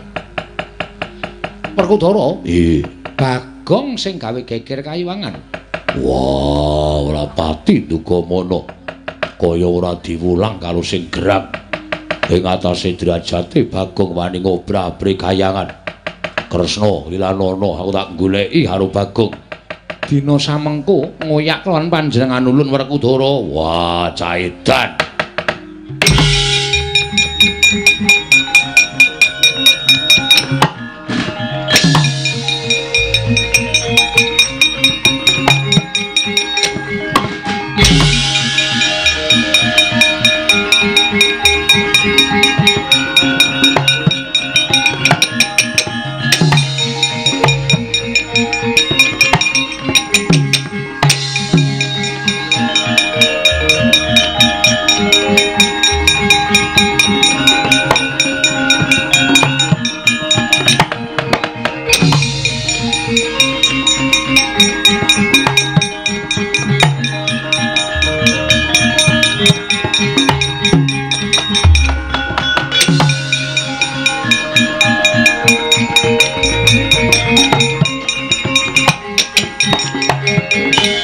Werkudara, nggih. Bagong sing gawe geger kayiwangan. Wah, ora pati duka mono. Kaya ora diwulang karo sing gerak. Ing atase derajate Bagong wani ngobrabri kayangan. Kresna lilanana aku tak goleki karo Bagong. Dina samengko ngoyak lawan panjenengan ulun Werkudara. Wah, caedan.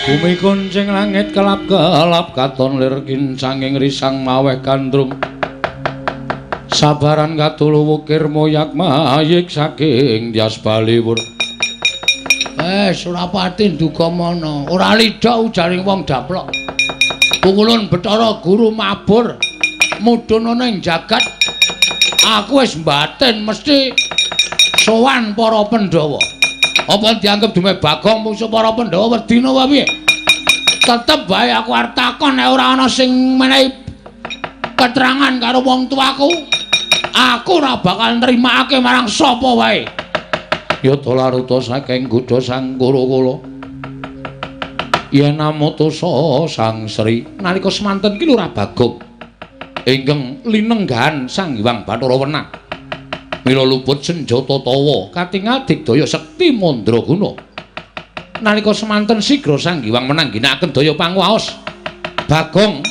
Bumi kuncing langit kelap-kelap katon lir kincanging risang maweh gandrung. Sabaran katulu wukir moyak mayik saking Dyas Baliwur. Surapati nduga mana? Ora lidha ujaring wong daplok. Pukulun Bathara Guru mabur mudhun ana ing jagat. Aku wis mbatin mesti sowan para Pandhawa. Apa dianggep dume Bagong mungsuh para Pandhawa wedina wae piye? Tetep bae aku arep takon nek ora ana sing menehi keterangan karo wong tuaku, aku ora bakal nrimakake marang sapa wae. Yata laruta saking gudha Sang Kura-kula. Yen amutusa Sang Sri nalika semanten ki Lurah Bagong ingkang linenggahan Sang Hyang Bathara Wenang. Mila luput senjata tawa katingal digdaya sekti mandraguna. Nalika semanten sigra Sang Hyang Wenang ginakaken daya panguwaos. Bagong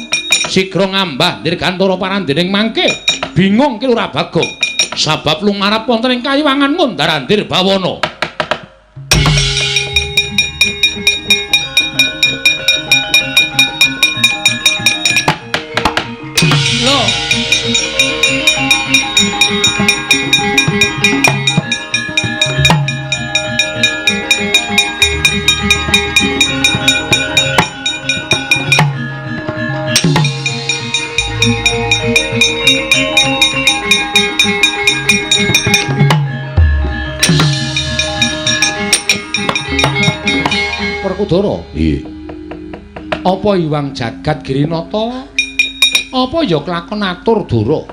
sigra ngambah dirgantara parandening mangke. Bingung ki Lurah Bagong. Sabab lumarap wonten ing kayiwangan ngundar-andir bawana. Lho. Werkudara. Nggih. Apa Hyang Jagat Girinata? Apa ya kelakon atur dara?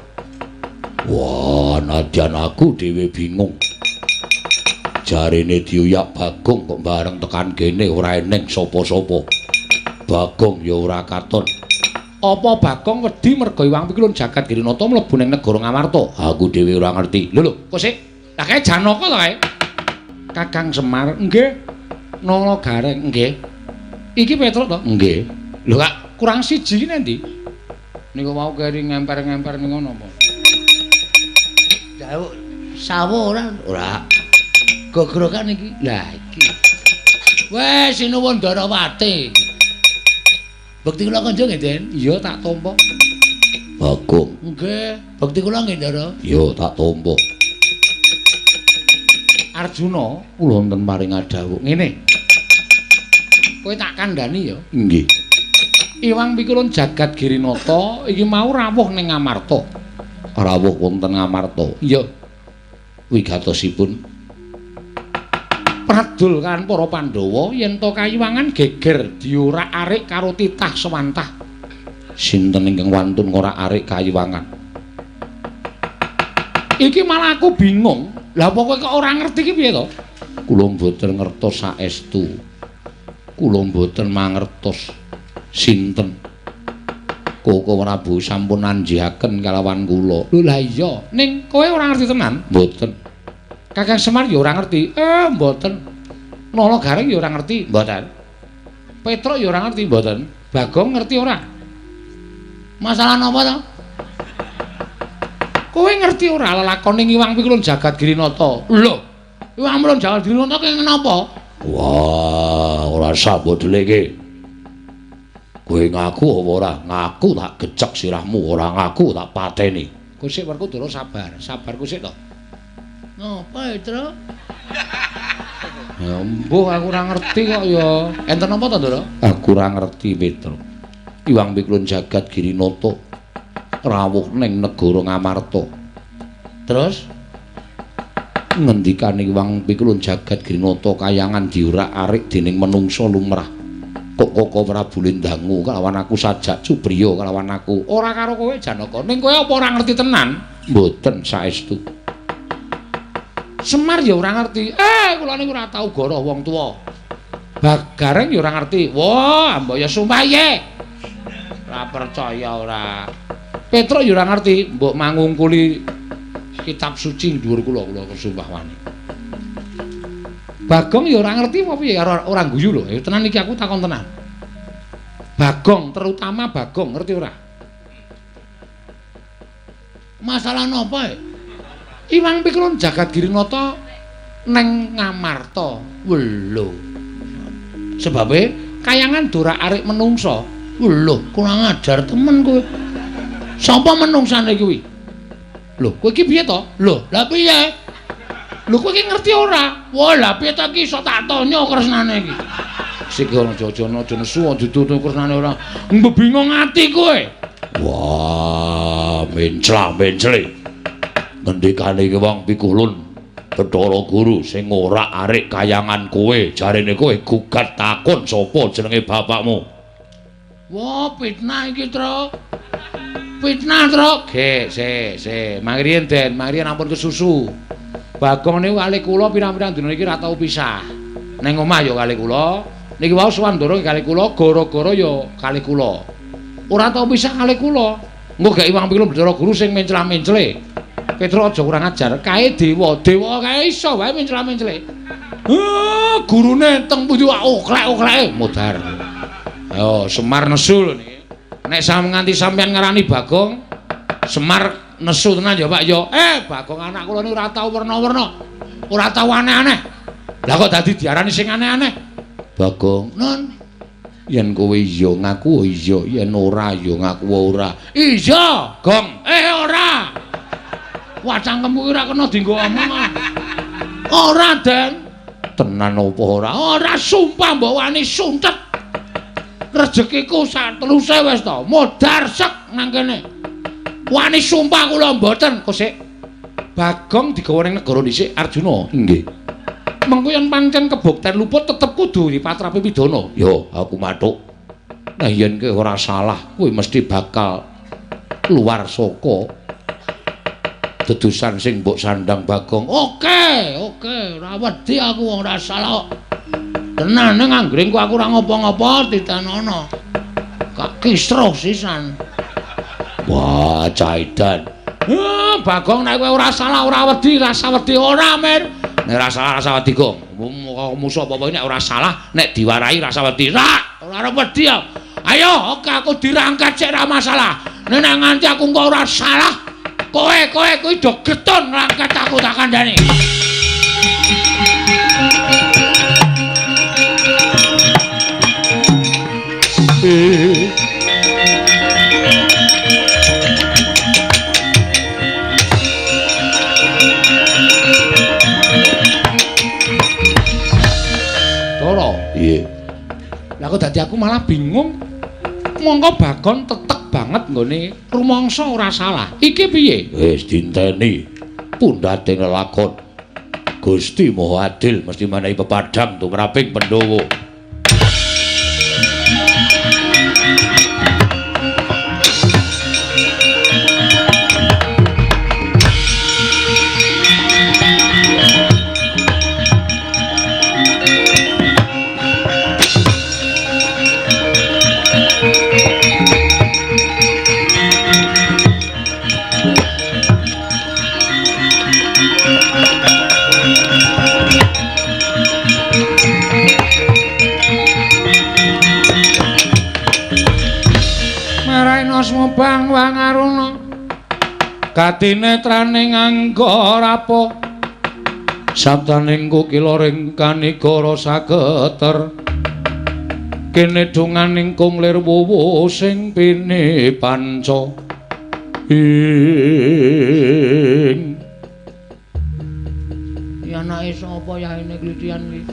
Wah, nadyan aku dhewe bingung. Jarene diuyak Bagong kok bareng tekan kene ora eneng sapa-sapa. Bagong ya ora katon. Apa Bagong wedi merga Hyang Pikulun Jagat Girinata mlebu ning negara Ngamarta? Aku dhewe ora ngerti. Lho lho, kok sik? Lah kae Janaka to kae? Kakang Semar, nggih. Nala Gareng, nggih. Iki Petruk to? Nggih. Lho kak, kurang siji iki nendi? Niku mau keri ngemper-ngemper ning ngono apa? Jauh sawo ora? Ora. Gogrokan iki. Lah iki. Wes sinuwun Darawati. Bekti kula kanca nggih, Den? Iya, tak tampa. Bagong. Nggih. Bekti kula nggih, Ndara? Iya, tak tampa. Arjuna, kula wonten paring dawuh. Ngene. Kowe tak kandhani ya? Nggih. Iwang Pikulun Jagat Girinata iki mau rawuh ning Ngamarta. Rawuh wonten Ngamarta. Iya. Wigatosipun pradul kan para Pandhawa yen to kayiwangan geger diorak-arik karo titah sewantah. Sinten ingkang wantun ngorak-arik kayiwangan? Iki malah aku bingung. Lah apa kowe kok ora ngerti iki piye to? Kula mboten ngertos saestu. Kula mboten mangertos sinten. Koko Prabu sampun anjihaken kalawan kula. Lho lah iya, ning kowe ora ngerti tenan? Mboten. Kakang Semar ya ora ngerti. Mboten. Nala Gareng ya ora ngerti, mboten. Petruk ya ora ngerti, mboten. Bagong ngerti ora? Masalah napa to? Kowe ngerti ora lelakone Hyang Pikulun Jagat Girinata? Lho, Hyang Pikulun Jagat Girinata kaya napa? Wah, ora sah mbok deleke. Kowe ngaku apa ora? Ngaku tak gecek sirahmu, ora ngaku tak pateni. Kusik Werkudara sabar, sabar kusik to. Napa, Tru? Ya mbuh aku ora ngerti kok ya. Enten apa to, Ndara? Aku ora ngerti, Petro. Iwang Pikulun Jagat Girinata rawuh ning negara Ngamarta. Terus ngendikane Iwang Pikulun Jagat Girinata kayangan diurak-arik dening menungsa lumrah. Kok Koko Prabu Lendangu kalawan aku sajak cubriya kalawan aku. Ora karo kowe Janaka. Ning kowe apa ora ngerti tenan? Mboten saestu. Semar ya ora ngerti. Kula niku ora tau goroh wong tuwa. Bagareng ya ora ngerti. Wah, mbok ya sumpah ye. Ora percaya ora. Petruk ya ora ngerti, mbok mangungkuli kitab suci dhuwur kula, kula sumpah wani. Bagong ya ora ngerti apa piye, ora guyu lho. Ya tenan iki aku takon tenan. Bagong, terutama Bagong, ngerti ora? Masalah napa e? Iwang Pikulun Jagat Girinata neng Ngamarta. Lho. Sebabe kayangan dorak arik menungsa. Lho, kurang ajar temen kowe. Sapa menungsane kuwi? Lho, kowe iki piye to? Lho, lha piye? Lho kowe iki ngerti ora? Wah, lha piye ta iki iso tak tanya kresnane iki. Sik aja aja nesu aja ditutu kresnane ora. Mbebingung ati kowe. Wah, mencla-mencle. Ngendikane iki wong Pikulun Bathara Guru sing ora arik kayangan kowe, jarene kowe gugat takon sapa jenenge bapakmu. Wah, fitnah iki, Tru. Fitnah, Tru. Ge, se, se. Mangriyen, Den, mangriyen ampun kesusu. Bagong niku kalih kula pirang-pirang dina iki ora tau pisah. Ning omah ya kalih kula, niki wau sowan ndoro kalih kula, gara-gara ya kalih kula. Ora tau pisah kalih kula. Engko gek Iwang Pikulun Bathara Guru sing mencla-mencle. Petro aja kurang ajar, kae dewa, dewa kae iso wae mencla-mencle. Gurune teng pundi wae oklek-okleke modar. Ayo Semar nesu lho niki. Nek nganti sampean ngarani Bagong, Semar nesu tenan ya Pak ya. Bagong anak kula niku ora tau werna-werna. Ora tau aneh-aneh. Lah kok dadi diarani sing aneh-aneh? Bagong, "Nun, yen kowe iya ngaku iya, yen ora ya ngaku ora." Iya, Gong. Ora. Wah, cangkemku ora kena dienggo omong. Ora, Den. Tenan apa ora? Ora, sumpah mbok wani suntet. Rezekiku sak teluse wis to. Modar sek nang kene. Wani sumpah kula mboten, kok sik. Bagong digawa ning negara dhisik Arjuna. Nggih. Mengko yen pancen kebukten luput tetep kudu dipatrapi pidana. Yo, aku mathuk. Nah yen kowe ora salah, kowe mesti bakal keluar saka dedusan sing mbok sandang Bagong. Oke, oke, ora wedi aku wong ora salah. Tenan ning anggringku aku ora ngopo-ngopo ditanono. Kak kisruh sisan. Wah, caidan. Bagong nek kowe ora salah ora wedi, rasa wedi ora, Mir. Nek ora salah rasa wedi, Gong. Musuh apa-apa nek ora salah, nek diwarahi rasa wedi. Ora, ora arep wedi. Ayo, oke aku dirangkat sik ora masalah. Nek nganti aku engko ora salah, kowe kowe kuwi do getun ngrangkat aku tak kandhani. Toro, Iya. Lah kok dadi aku malah bingung. Mongko Bagong tetek banget nggone rumangsa ora salah. Iki piye? Wis dinteni pundhate nglakon. Gusti Maha Adil mesti menehi pepadhang tumraping Pandhawa. Bang Wangaruna katinetraning angga rapa sabdaning kukila ring kanigara sageter kene donganing kung lir wuwu sing pini panca ing ya Anake sapa yaene klitian iki?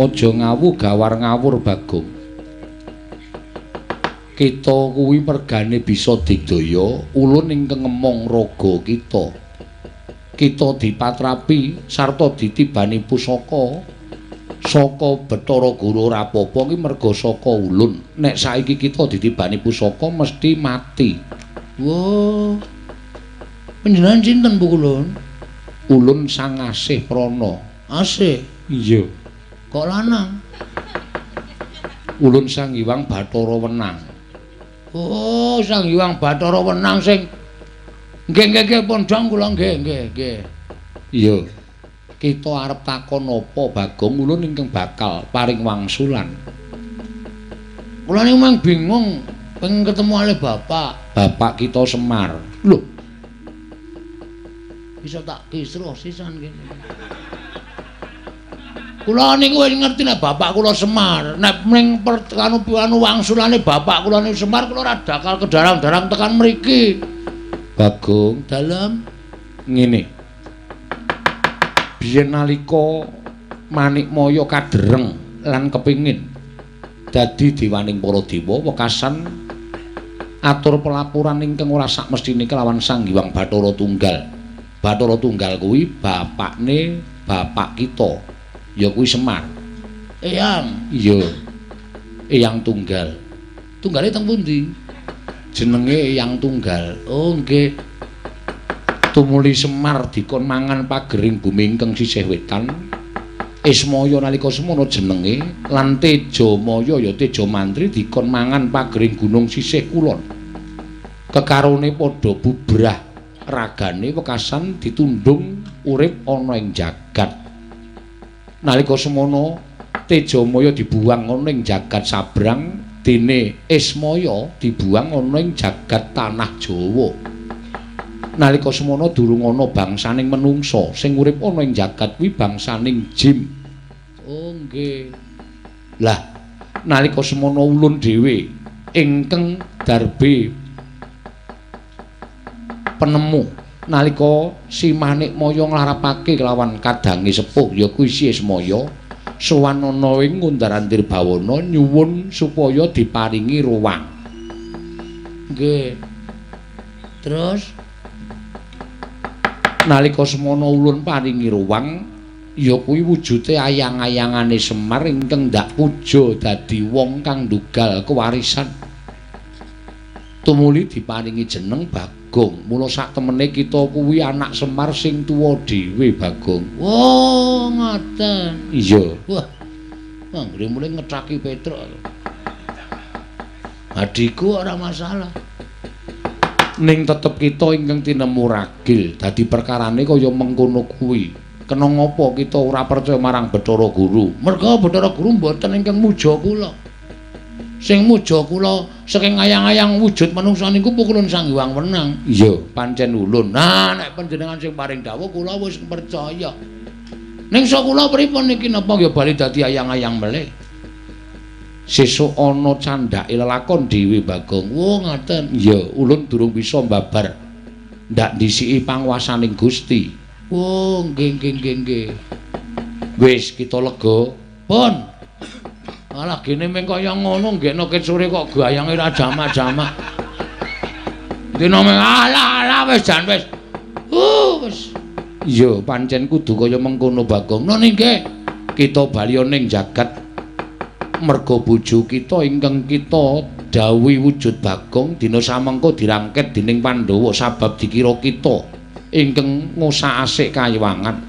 Aja ngawu gawar ngawur Bagong. Kita kuwi mergane bisa digdaya ulun ingkang ngemong raga kita. Kita dipatrapi sarta ditibani pusaka saka Bathara Guru ora apa-apa ki merga saka ulun. Nek saiki kita ditibani pusaka mesti mati. Wah. Panjenengan sinten Bu Kulun? Ulun Sang Asih Prana. Asih? Iya. Kok lanang? Ulun Sang Hyang Bathara Wenang. Oh, Sang Hyang Bathara Wenang sing nggih nggih nggih pondhong kula nggih nggih nggih. Iya. Kita arep takon apa Bagong ulun ingkang bakal paring wangsulan. Kula niku mung bingung pengen ketemu ale bapak. Bapak kita Semar. Lho. Bisa tak kisruh sisan kene. Kula niku wis ngerti nek bapak kula Semar. Nek ning anu wangsulane bapak kula niku Semar, kula ora bakal kedarang-darang tekan mriki. Bagong, dalem ngene. Biyen nalika Manikmaya kadereng lan kepingin dadi dewaning para dewa, wekasan atur pelaporan ingkang ora sakmestine kelawan Sang Hyang Bathara Tunggal. Bathara Tunggal kuwi bapakne bapak kita. Ya kuwi Semar. Eyang. Iya. Eyang Tunggal. Tunggale teng pundi? Jenenge Eyang Tunggal. Oh nggih. Tumuli Semar dikon mangan pagering bumi ingkang sisih wetan. Ismaya nalika semono jenenge lan Tejamaya ya Tejamantri dikon mangan pagering gunung sisih kulon. Kekarone padha bubrah ragane wekasan ditundung urip ana ing jagat. Nalika semono Tejamaya dibuang ana ing jagat sabrang, dene Ismaya dibuang ana ing jagat tanah Jawa. Nalika semono durung ana bangsaning menungsa, sing urip ana ing jagat kuwi bangsaning jim. Oh nggih. Lah nalika semono ulun dhewe ingkang darbe penemu nalika si Manikmaya nglarapake kelawan kadange sepuh ya kuwi si Ismaya sowan ana ing Ngundar-andir bawana nyuwun supaya diparingi ruwang. Nggih. Terus nalika semono ulun paringi ruwang ya kuwi wujude ayang-ayangane Semar ingkang ndak puja dadi wong kang ndugal kewarisan. Tumuli diparingi jeneng Bagong. Mula sak temene kita kuwi anak Semar sing tuwa dhewe Bagong. Oh, ngoten. Iya. Wah. Anggere mulih ngethaki Petruk. Adhiku ora masalah. Ning tetep kita ingkang tinemu ragil dadi perkarane kaya mengkono kuwi. Kena ngapa kita ora percaya marang Bathara Guru? Merga Bathara Guru mboten ingkang muja kula. Sing muja kula saking ayang-ayang wujud manungsa niku pukulun Sang Hyang Wenang. Iya, pancen ulun. Nah, nek panjenengan sing paring dawuh kula wis percaya. Ning sok kula pripun niki napa ya bali dadi ayang-ayang melih? Sesuk ana candhake lelakon dhewe Bagong. Oh, ngoten. Iya, ulun durung bisa mbabar. Ndak ndhisiki panguwasaning Gusti. Oh, nggih nggih nggih nggih. Wis kita lega. Pun. Alah gene meng kaya ngono nggekno ket sore kok gayange ra jamak-jamak. Dina meng alah alah wis jan wis. Wis. Iya, pancen kudu kaya mengkono Bagong. Nun nggih. Kita bali ning jagat merga bojo kita ingkang kita dawuhi wujud Bagong dina samengko dirangket dening Pandhawa sabab dikira kita ingkang ngusak-asik kayiwangan.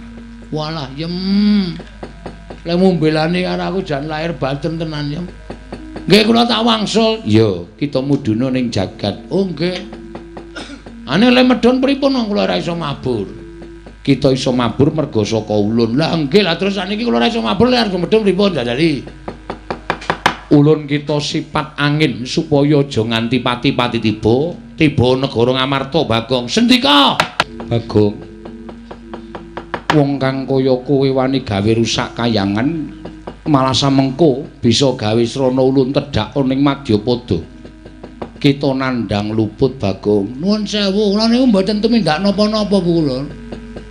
Walah yem. Lek mumbelane karo aku jan lahir batin tenan yem. Nggih kula tak wangsul. Iya, kita mudhuna ning jagat. Oh nggih. Ane le medhun pripun wong kula ora iso mabur. Kita iso mabur merga saka ulun. Lah nggih, lah terus saniki kula ora iso mabur lek arep medhun pripun jajali? Ulun kita sifat angin supaya aja nganti pati-pati tiba, tiba negara Ngamarta Bagong. Sendika. Bagong. Wong kang kaya kowe wani gawe rusak kayangan malah samengko bisa gawe srana ulun tedhak ning Madyapada. Kita nandhang luput Bagong. Nuwun sewu, kula niku mboten tumindak napa-napa Bu kula.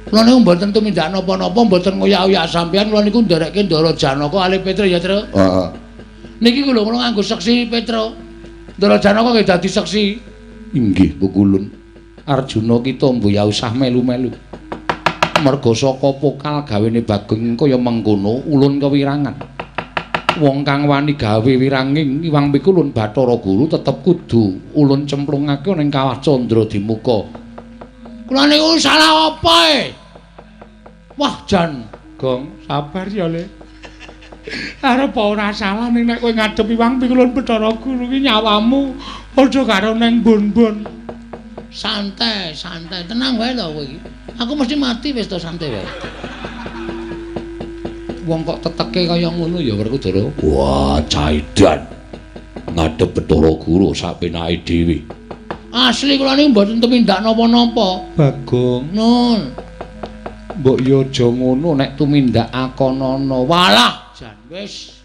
Kula niku mboten tumindak napa-napa, mboten ngoyak-oyak sampeyan, kula niku nderekke Ndara Janaka alih Petra ya, Tru. Heeh. Niki lho kula nganggo seksi Petra. Ndara Janaka nggih dadi seksi. Inggih, Pukulun. Arjuna kita mbuh usah melu-melu. Merga saka pokal gawene Bagong kaya mengkono ulun kewirangan. Wong kang wani gawe wiranging Iwang Pikulun Bathara Guru tetep kudu ulun cemplungake ning Kawah Candra Dimuka. Kula niku salah apa e? Wah, jan, Gong, sabar ya, Le. Arep ora salah ning nek kowe ngadep Iwang Pikulun Bathara Guru ki nyawamu padha karo ning bon-bon. Santai, santai, tenang wae lho kowe iki. Aku mesti mati wis to, santai wae. Wong kok teteke kaya ngono ya Werkudara. Wah, caidan. Ngadep Bathara Guru sak penake dhewe. Asli kula niku mboten tumindak napa-napa. Bagong, Nun. Mbok yo aja ngono nek tumindak akonana. Walah, jan wis.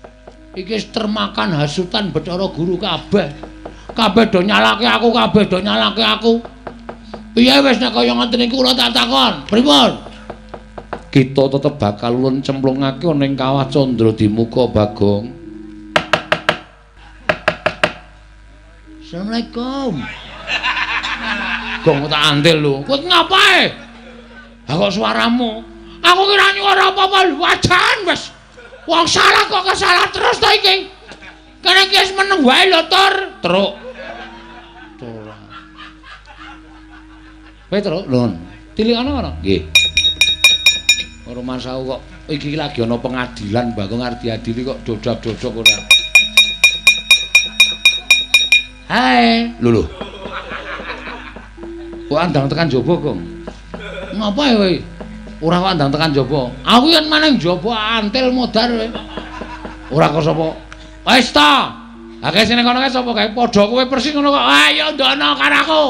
Iki wis termakan hasutan Bathara Guru kabeh. Kabeh do nyalake aku, kabeh do nyalake aku. Piye wis nek kaya ngoten niku kula tak takon. Pripun? Kita tetep bakal ulun cemplungake ning Kawah Candra Dimuka, Bagong. Assalamualaikum. Gong tak antil lho. Kowe ngapae? Ha kok suaramu? Aku kira nyuara apa-apa wajan wis. Wong salah kok kesalah terus to iki. Kene iki wis meneng wae lho, Tur. Truk. Tur. Petro, lho. Tilikane ana? Nggih. Ora masaku kok iki lagi ana pengadilan Bagong arep diadili kok dodak-dodok ora. Hai. Lho lho. Kok andang tekan jaba, Gong? Ngapa kowe? Ora kok andang tekan jaba. Aku yen maneng jaba antil modar kowe. Ora kok sapa? Wis ta. Ha kae sing kono kae sapa kae? Padha kowe persis ngono kok. Ayo ndono karo aku.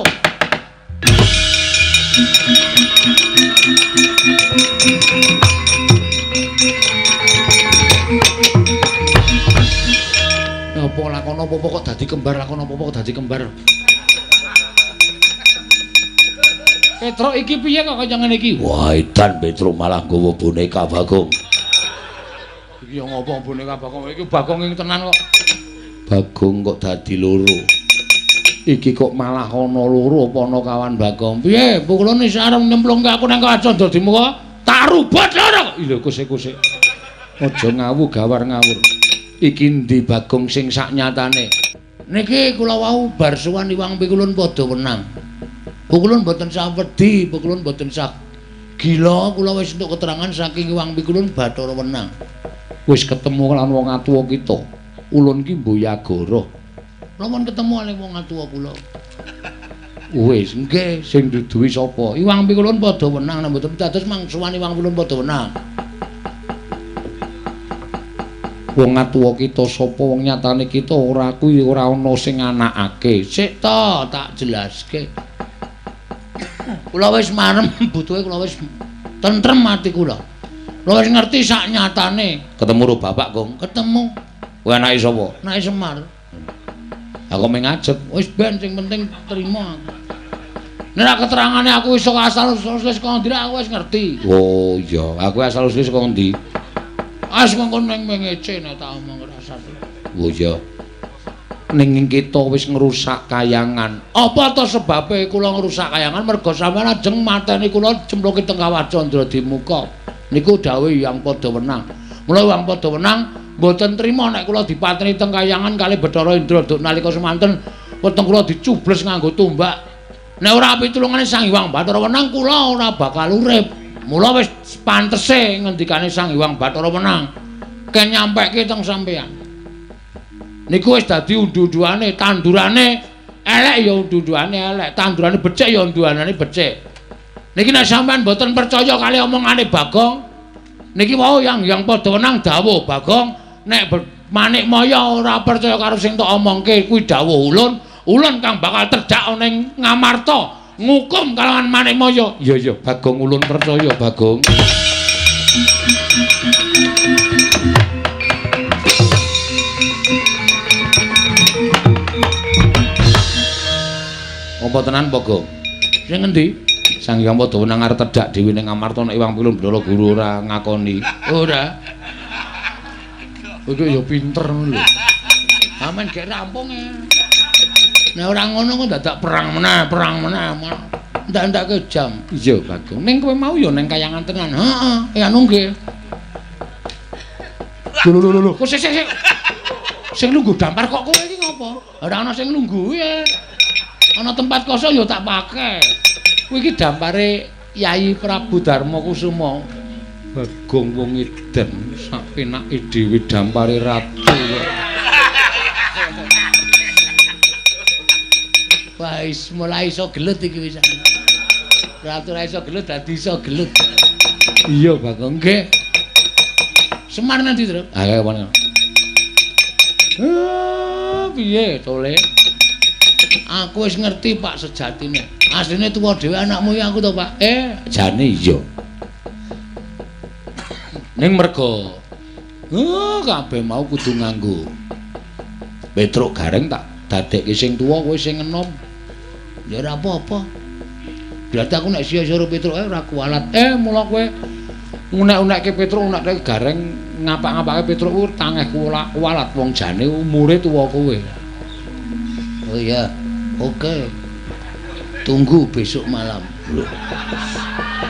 Apa lakon apa-apa kok dadi kembar, lakon apa-apa kok dadi kembar. Petro iki piye kok kaya ngene iki? Wah, edan Petro malah nggawa boneka Bagong. Iki yo ngopo boneka Bagong? Iki Bagong ing tenan kok. Bagong kok dadi loro. Iki kok malah ana loro apa ana kawan Bagong? Piye? Pukulane wis arep nyemplungke aku nang Kawah Candra Dimuka, tak rubut loro. Lho kose-kose. Aja ngawu gawar ngawur. Iki endi Bagong sing sak nyatane? Niki kula wau bar sowan Iwang Pikulun padha wenang. Pukulun mboten sah wedi, pukulun mboten sah gila, kula wis entuk keterangan saking Iwang Pikulun Bathara Wenang. Wis ketemu lan wong atuwa kita. Ulun ki Mboyagara. Kula pun ketemu kalih wong atuwa kula. Wis, nggih, sing duduhi sapa? Iwang Pikulun padha wenang, nek mboten dados mangsuwan Iwang Pikulun padha wenang. Wong atuwa kita sapa? Wong nyatane kita ora kuwi ora ana sing anakake. Sik to, tak jelaske. Kula wis marem butuhe, kula wis tentrem ati kula. Kula wis ngerti sak nyatane. Ketemu karo bapak, Gong? Ketemu. Kowe anake sapa? Anake Semar. Aku mung ngajeg. Wis ben sing penting trima aku. Nek keterangane aku iso asal usule saka ndi aku wis ngerti. Oh iya, aku asal usule saka ndi? Wis mengko ning mengece nek tak omong rasane. Oh iya. Ning kita wis ngrusak kayangan. Apa to sebabe kula ngrusak kayangan? Merga sampeyan ajeng mateni kula cemplungke teng Kawah Candra Dimuka. Niku dawuh Hyang Padha Wenang. Mula Hyang Padha Wenang mboten trima nek kula dipateni teng kayangan kalih Bathara Indra duk nalika semanten weteng kula dicubles nganggo tombak. Nek ora pitulungane Sang Hyang Bathara Wenang kula ora bakal urip. Mula wis pantese ngendikane Sang Hyang Bathara Wenang ken nyampeke teng sampeyan. Niku wis dadi undu-unduane, tandurane elek ya undu-unduane elek, tandurane becik ya unduanane becik. Niki nek sampean mboten percaya kali omongane Bagong, niki wau yang Padha Wenang dawuh Bagong, nek Manikmaya ora percaya karo sing tok omongke kuwi dawuh ulun, ulun kang bakal terjak ning Ngamarta ngukum kalawan Manikmaya. Iya iya, Bagong ulun percaya Bagong. Apa tenan Bagong? Sing ngendi? Sang Hyang Padha Wenang arep tedhak dhewe ning Amarta nek Iwang Pilun Bathara Guru ora ngakoni. Ora. Kowe ya pinter ngono lho. Amen gek rampung e. Nek ora ngono kok dadak perang meneh, perang meneh. Ndak-ndake jam. Iya, Bagong. Ning kowe mau ya ning kayangan tenan. Heeh, ya anu nggih. Lho lho lho lho, kok sik sik sik. Sing lungguh dampar kok kowe iki ngopo? Ora ana sing lungguh e. Ana tempat kosong ya tak pake. Kuwi iki dampare Yayi Prabu Darma Kusuma. Bagong wong edan sak penake dhewe dampare ratu. Wah, wis mulai iso gelut iki wis. Ratu ora iso gelut dadi iso gelut. Iya, Bagong. Nggih. Semar nanti, Tru. Ah, kaya apa? Piye tole? Aku wis ngerti, Pak, sejatine. Asline tuwa dhewe anakmu iki aku to, Pak. Jane iya. Ning merga kabeh mau kudu nganggo Petruk Gareng tak dadekke sing tuwa kowe sing enom. Ya ora apa-apa. Berarti aku nek sia-sia karo Petruk ora kualat. Mula kowe unek-unekke Petruk, unekke Gareng, ngapak-ngapake Petruk kuwi tangeh kualat wong jane umure tuwa kowe. Oh iya. Oke. Tunggu besok malam. Lho.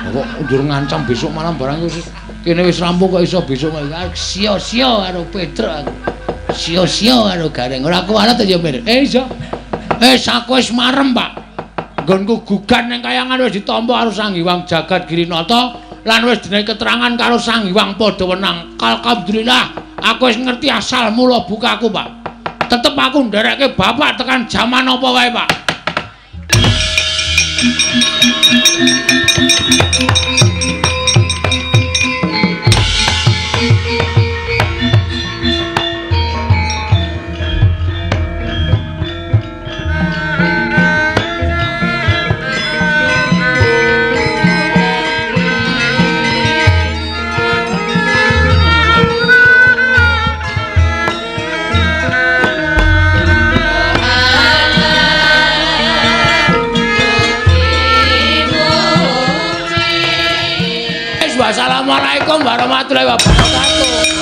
Kok njur ngancam besok malam barang wis kene wis rampung kok iso besok malam. Sia-sia karo Petruk aku. Sia-sia karo Gareng. Ora kualat ya, Mir. Iya. Aku wis marem, Pak. Nggonku gugan ning kayangan wis ditampa karo Sang Hyang Jagat Girinata lan wis dene keterangan karo Sang Hyang Padha Wenang. Alhamdulillah, aku wis ngerti asal mula bukaku, Pak. Tetep aku nderekke bapak tekan jaman apa wae, Pak. Wassalamualaikum warahmatullahi wabarakatuh.